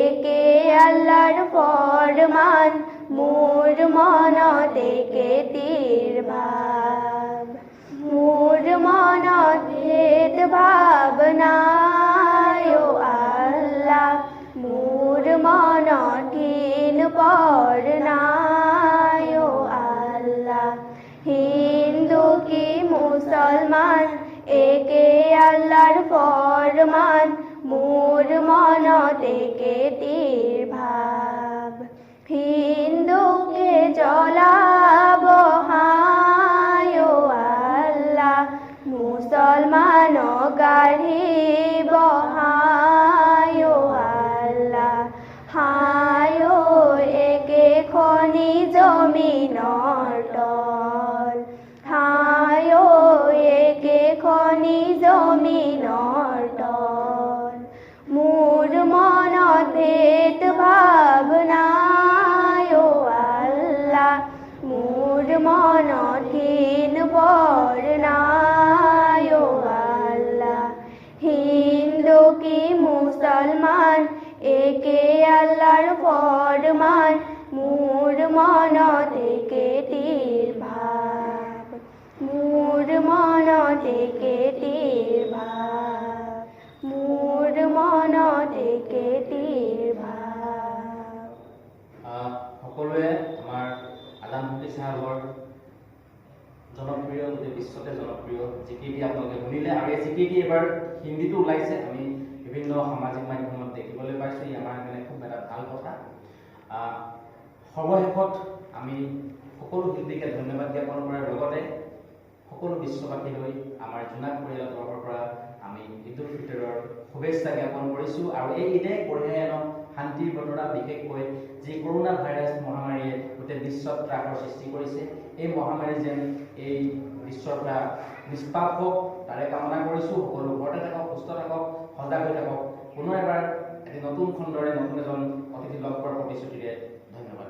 একে আল্লাহৰ ফৰমান, মোৰ মনত একে তীৰ ভাব, মোৰ মনত ভেদ ভাৱ নাই অ আল্লাহ, মোৰ মনত ঘিণ পৰ নাই অ আল্লাহ। হিন্দু কি মুসলমান একে আল্লাহৰ ফৰমান, ফৰমান, মোৰ মনত একেটিৰ ভাৱ। হিন্দুকে জ্বলাব হায় আল্লাহ, মুছলমানক গাঢ়িব হায় আল্লাহ। হায় একেখনি জমিনৰ তল, হায় একেখনি জমিনৰ তল। মোৰ মনত ভেদ ভাৱ নাই অ আল্লাহ, মোৰ মনত হীন বৰ নাই অ আল্লাহ। হিন্দু কি মুছলমান একে আল্লাহৰ ফৰমান, মোৰ মনত একেটিৰ ভাৱ, মোৰ মনত একেটিৰ ভাৱ, মোৰ মনত একেটিৰ ভাৱ। সকলোৱে আমাৰ আজান ফকীৰ চাহাবৰ জনপ্ৰিয়, গোটেই বিশ্বতে জনপ্ৰিয় জিকিৰটি আপোনালোকে শুনিলে। আৰু এই জিকিৰটি এবাৰ হিন্দীতো ওলাইছে, আমি বিভিন্ন সামাজিক মাধ্যমত দেখিবলৈ পাইছোঁ। ই আমাৰ কাৰণে খুব এটা ভাল কথা। সৰ্বশেষত আমি সকলো শিল্পীকে ধন্যবাদ জ্ঞাপন কৰাৰ লগতে সকলো বিশ্ববাসীলৈ আমাৰ জোনাক পৰিয়ালৰ তৰফৰ পৰা আমি ঈদ উল ফিতৰৰ শুভেচ্ছা জ্ঞাপন কৰিছোঁ। আৰু এই ঈদে কঢ়িয়াই আনক শান্তিৰ বতৰা, বিশেষকৈ যি কৰোণা ভাইৰাছ মহামাৰীয়ে গোটেই বিশ্বত ত্ৰাসৰ সৃষ্টি কৰিছে, এই মহামাৰী যেন এই বিশ্বৰ পৰা নিষ্পাপ হওক তাৰে কামনা কৰিছোঁ। সকলো ঘৰতে থাকক, সুস্থ থাকক, সজাগ হৈ থাকক। পুনৰ এবাৰ এটি নতুন খণ্ডৰে নতুন এজন অতিথি লগ পোৱাৰ প্ৰতিশ্ৰুতিৰে ধন্যবাদ।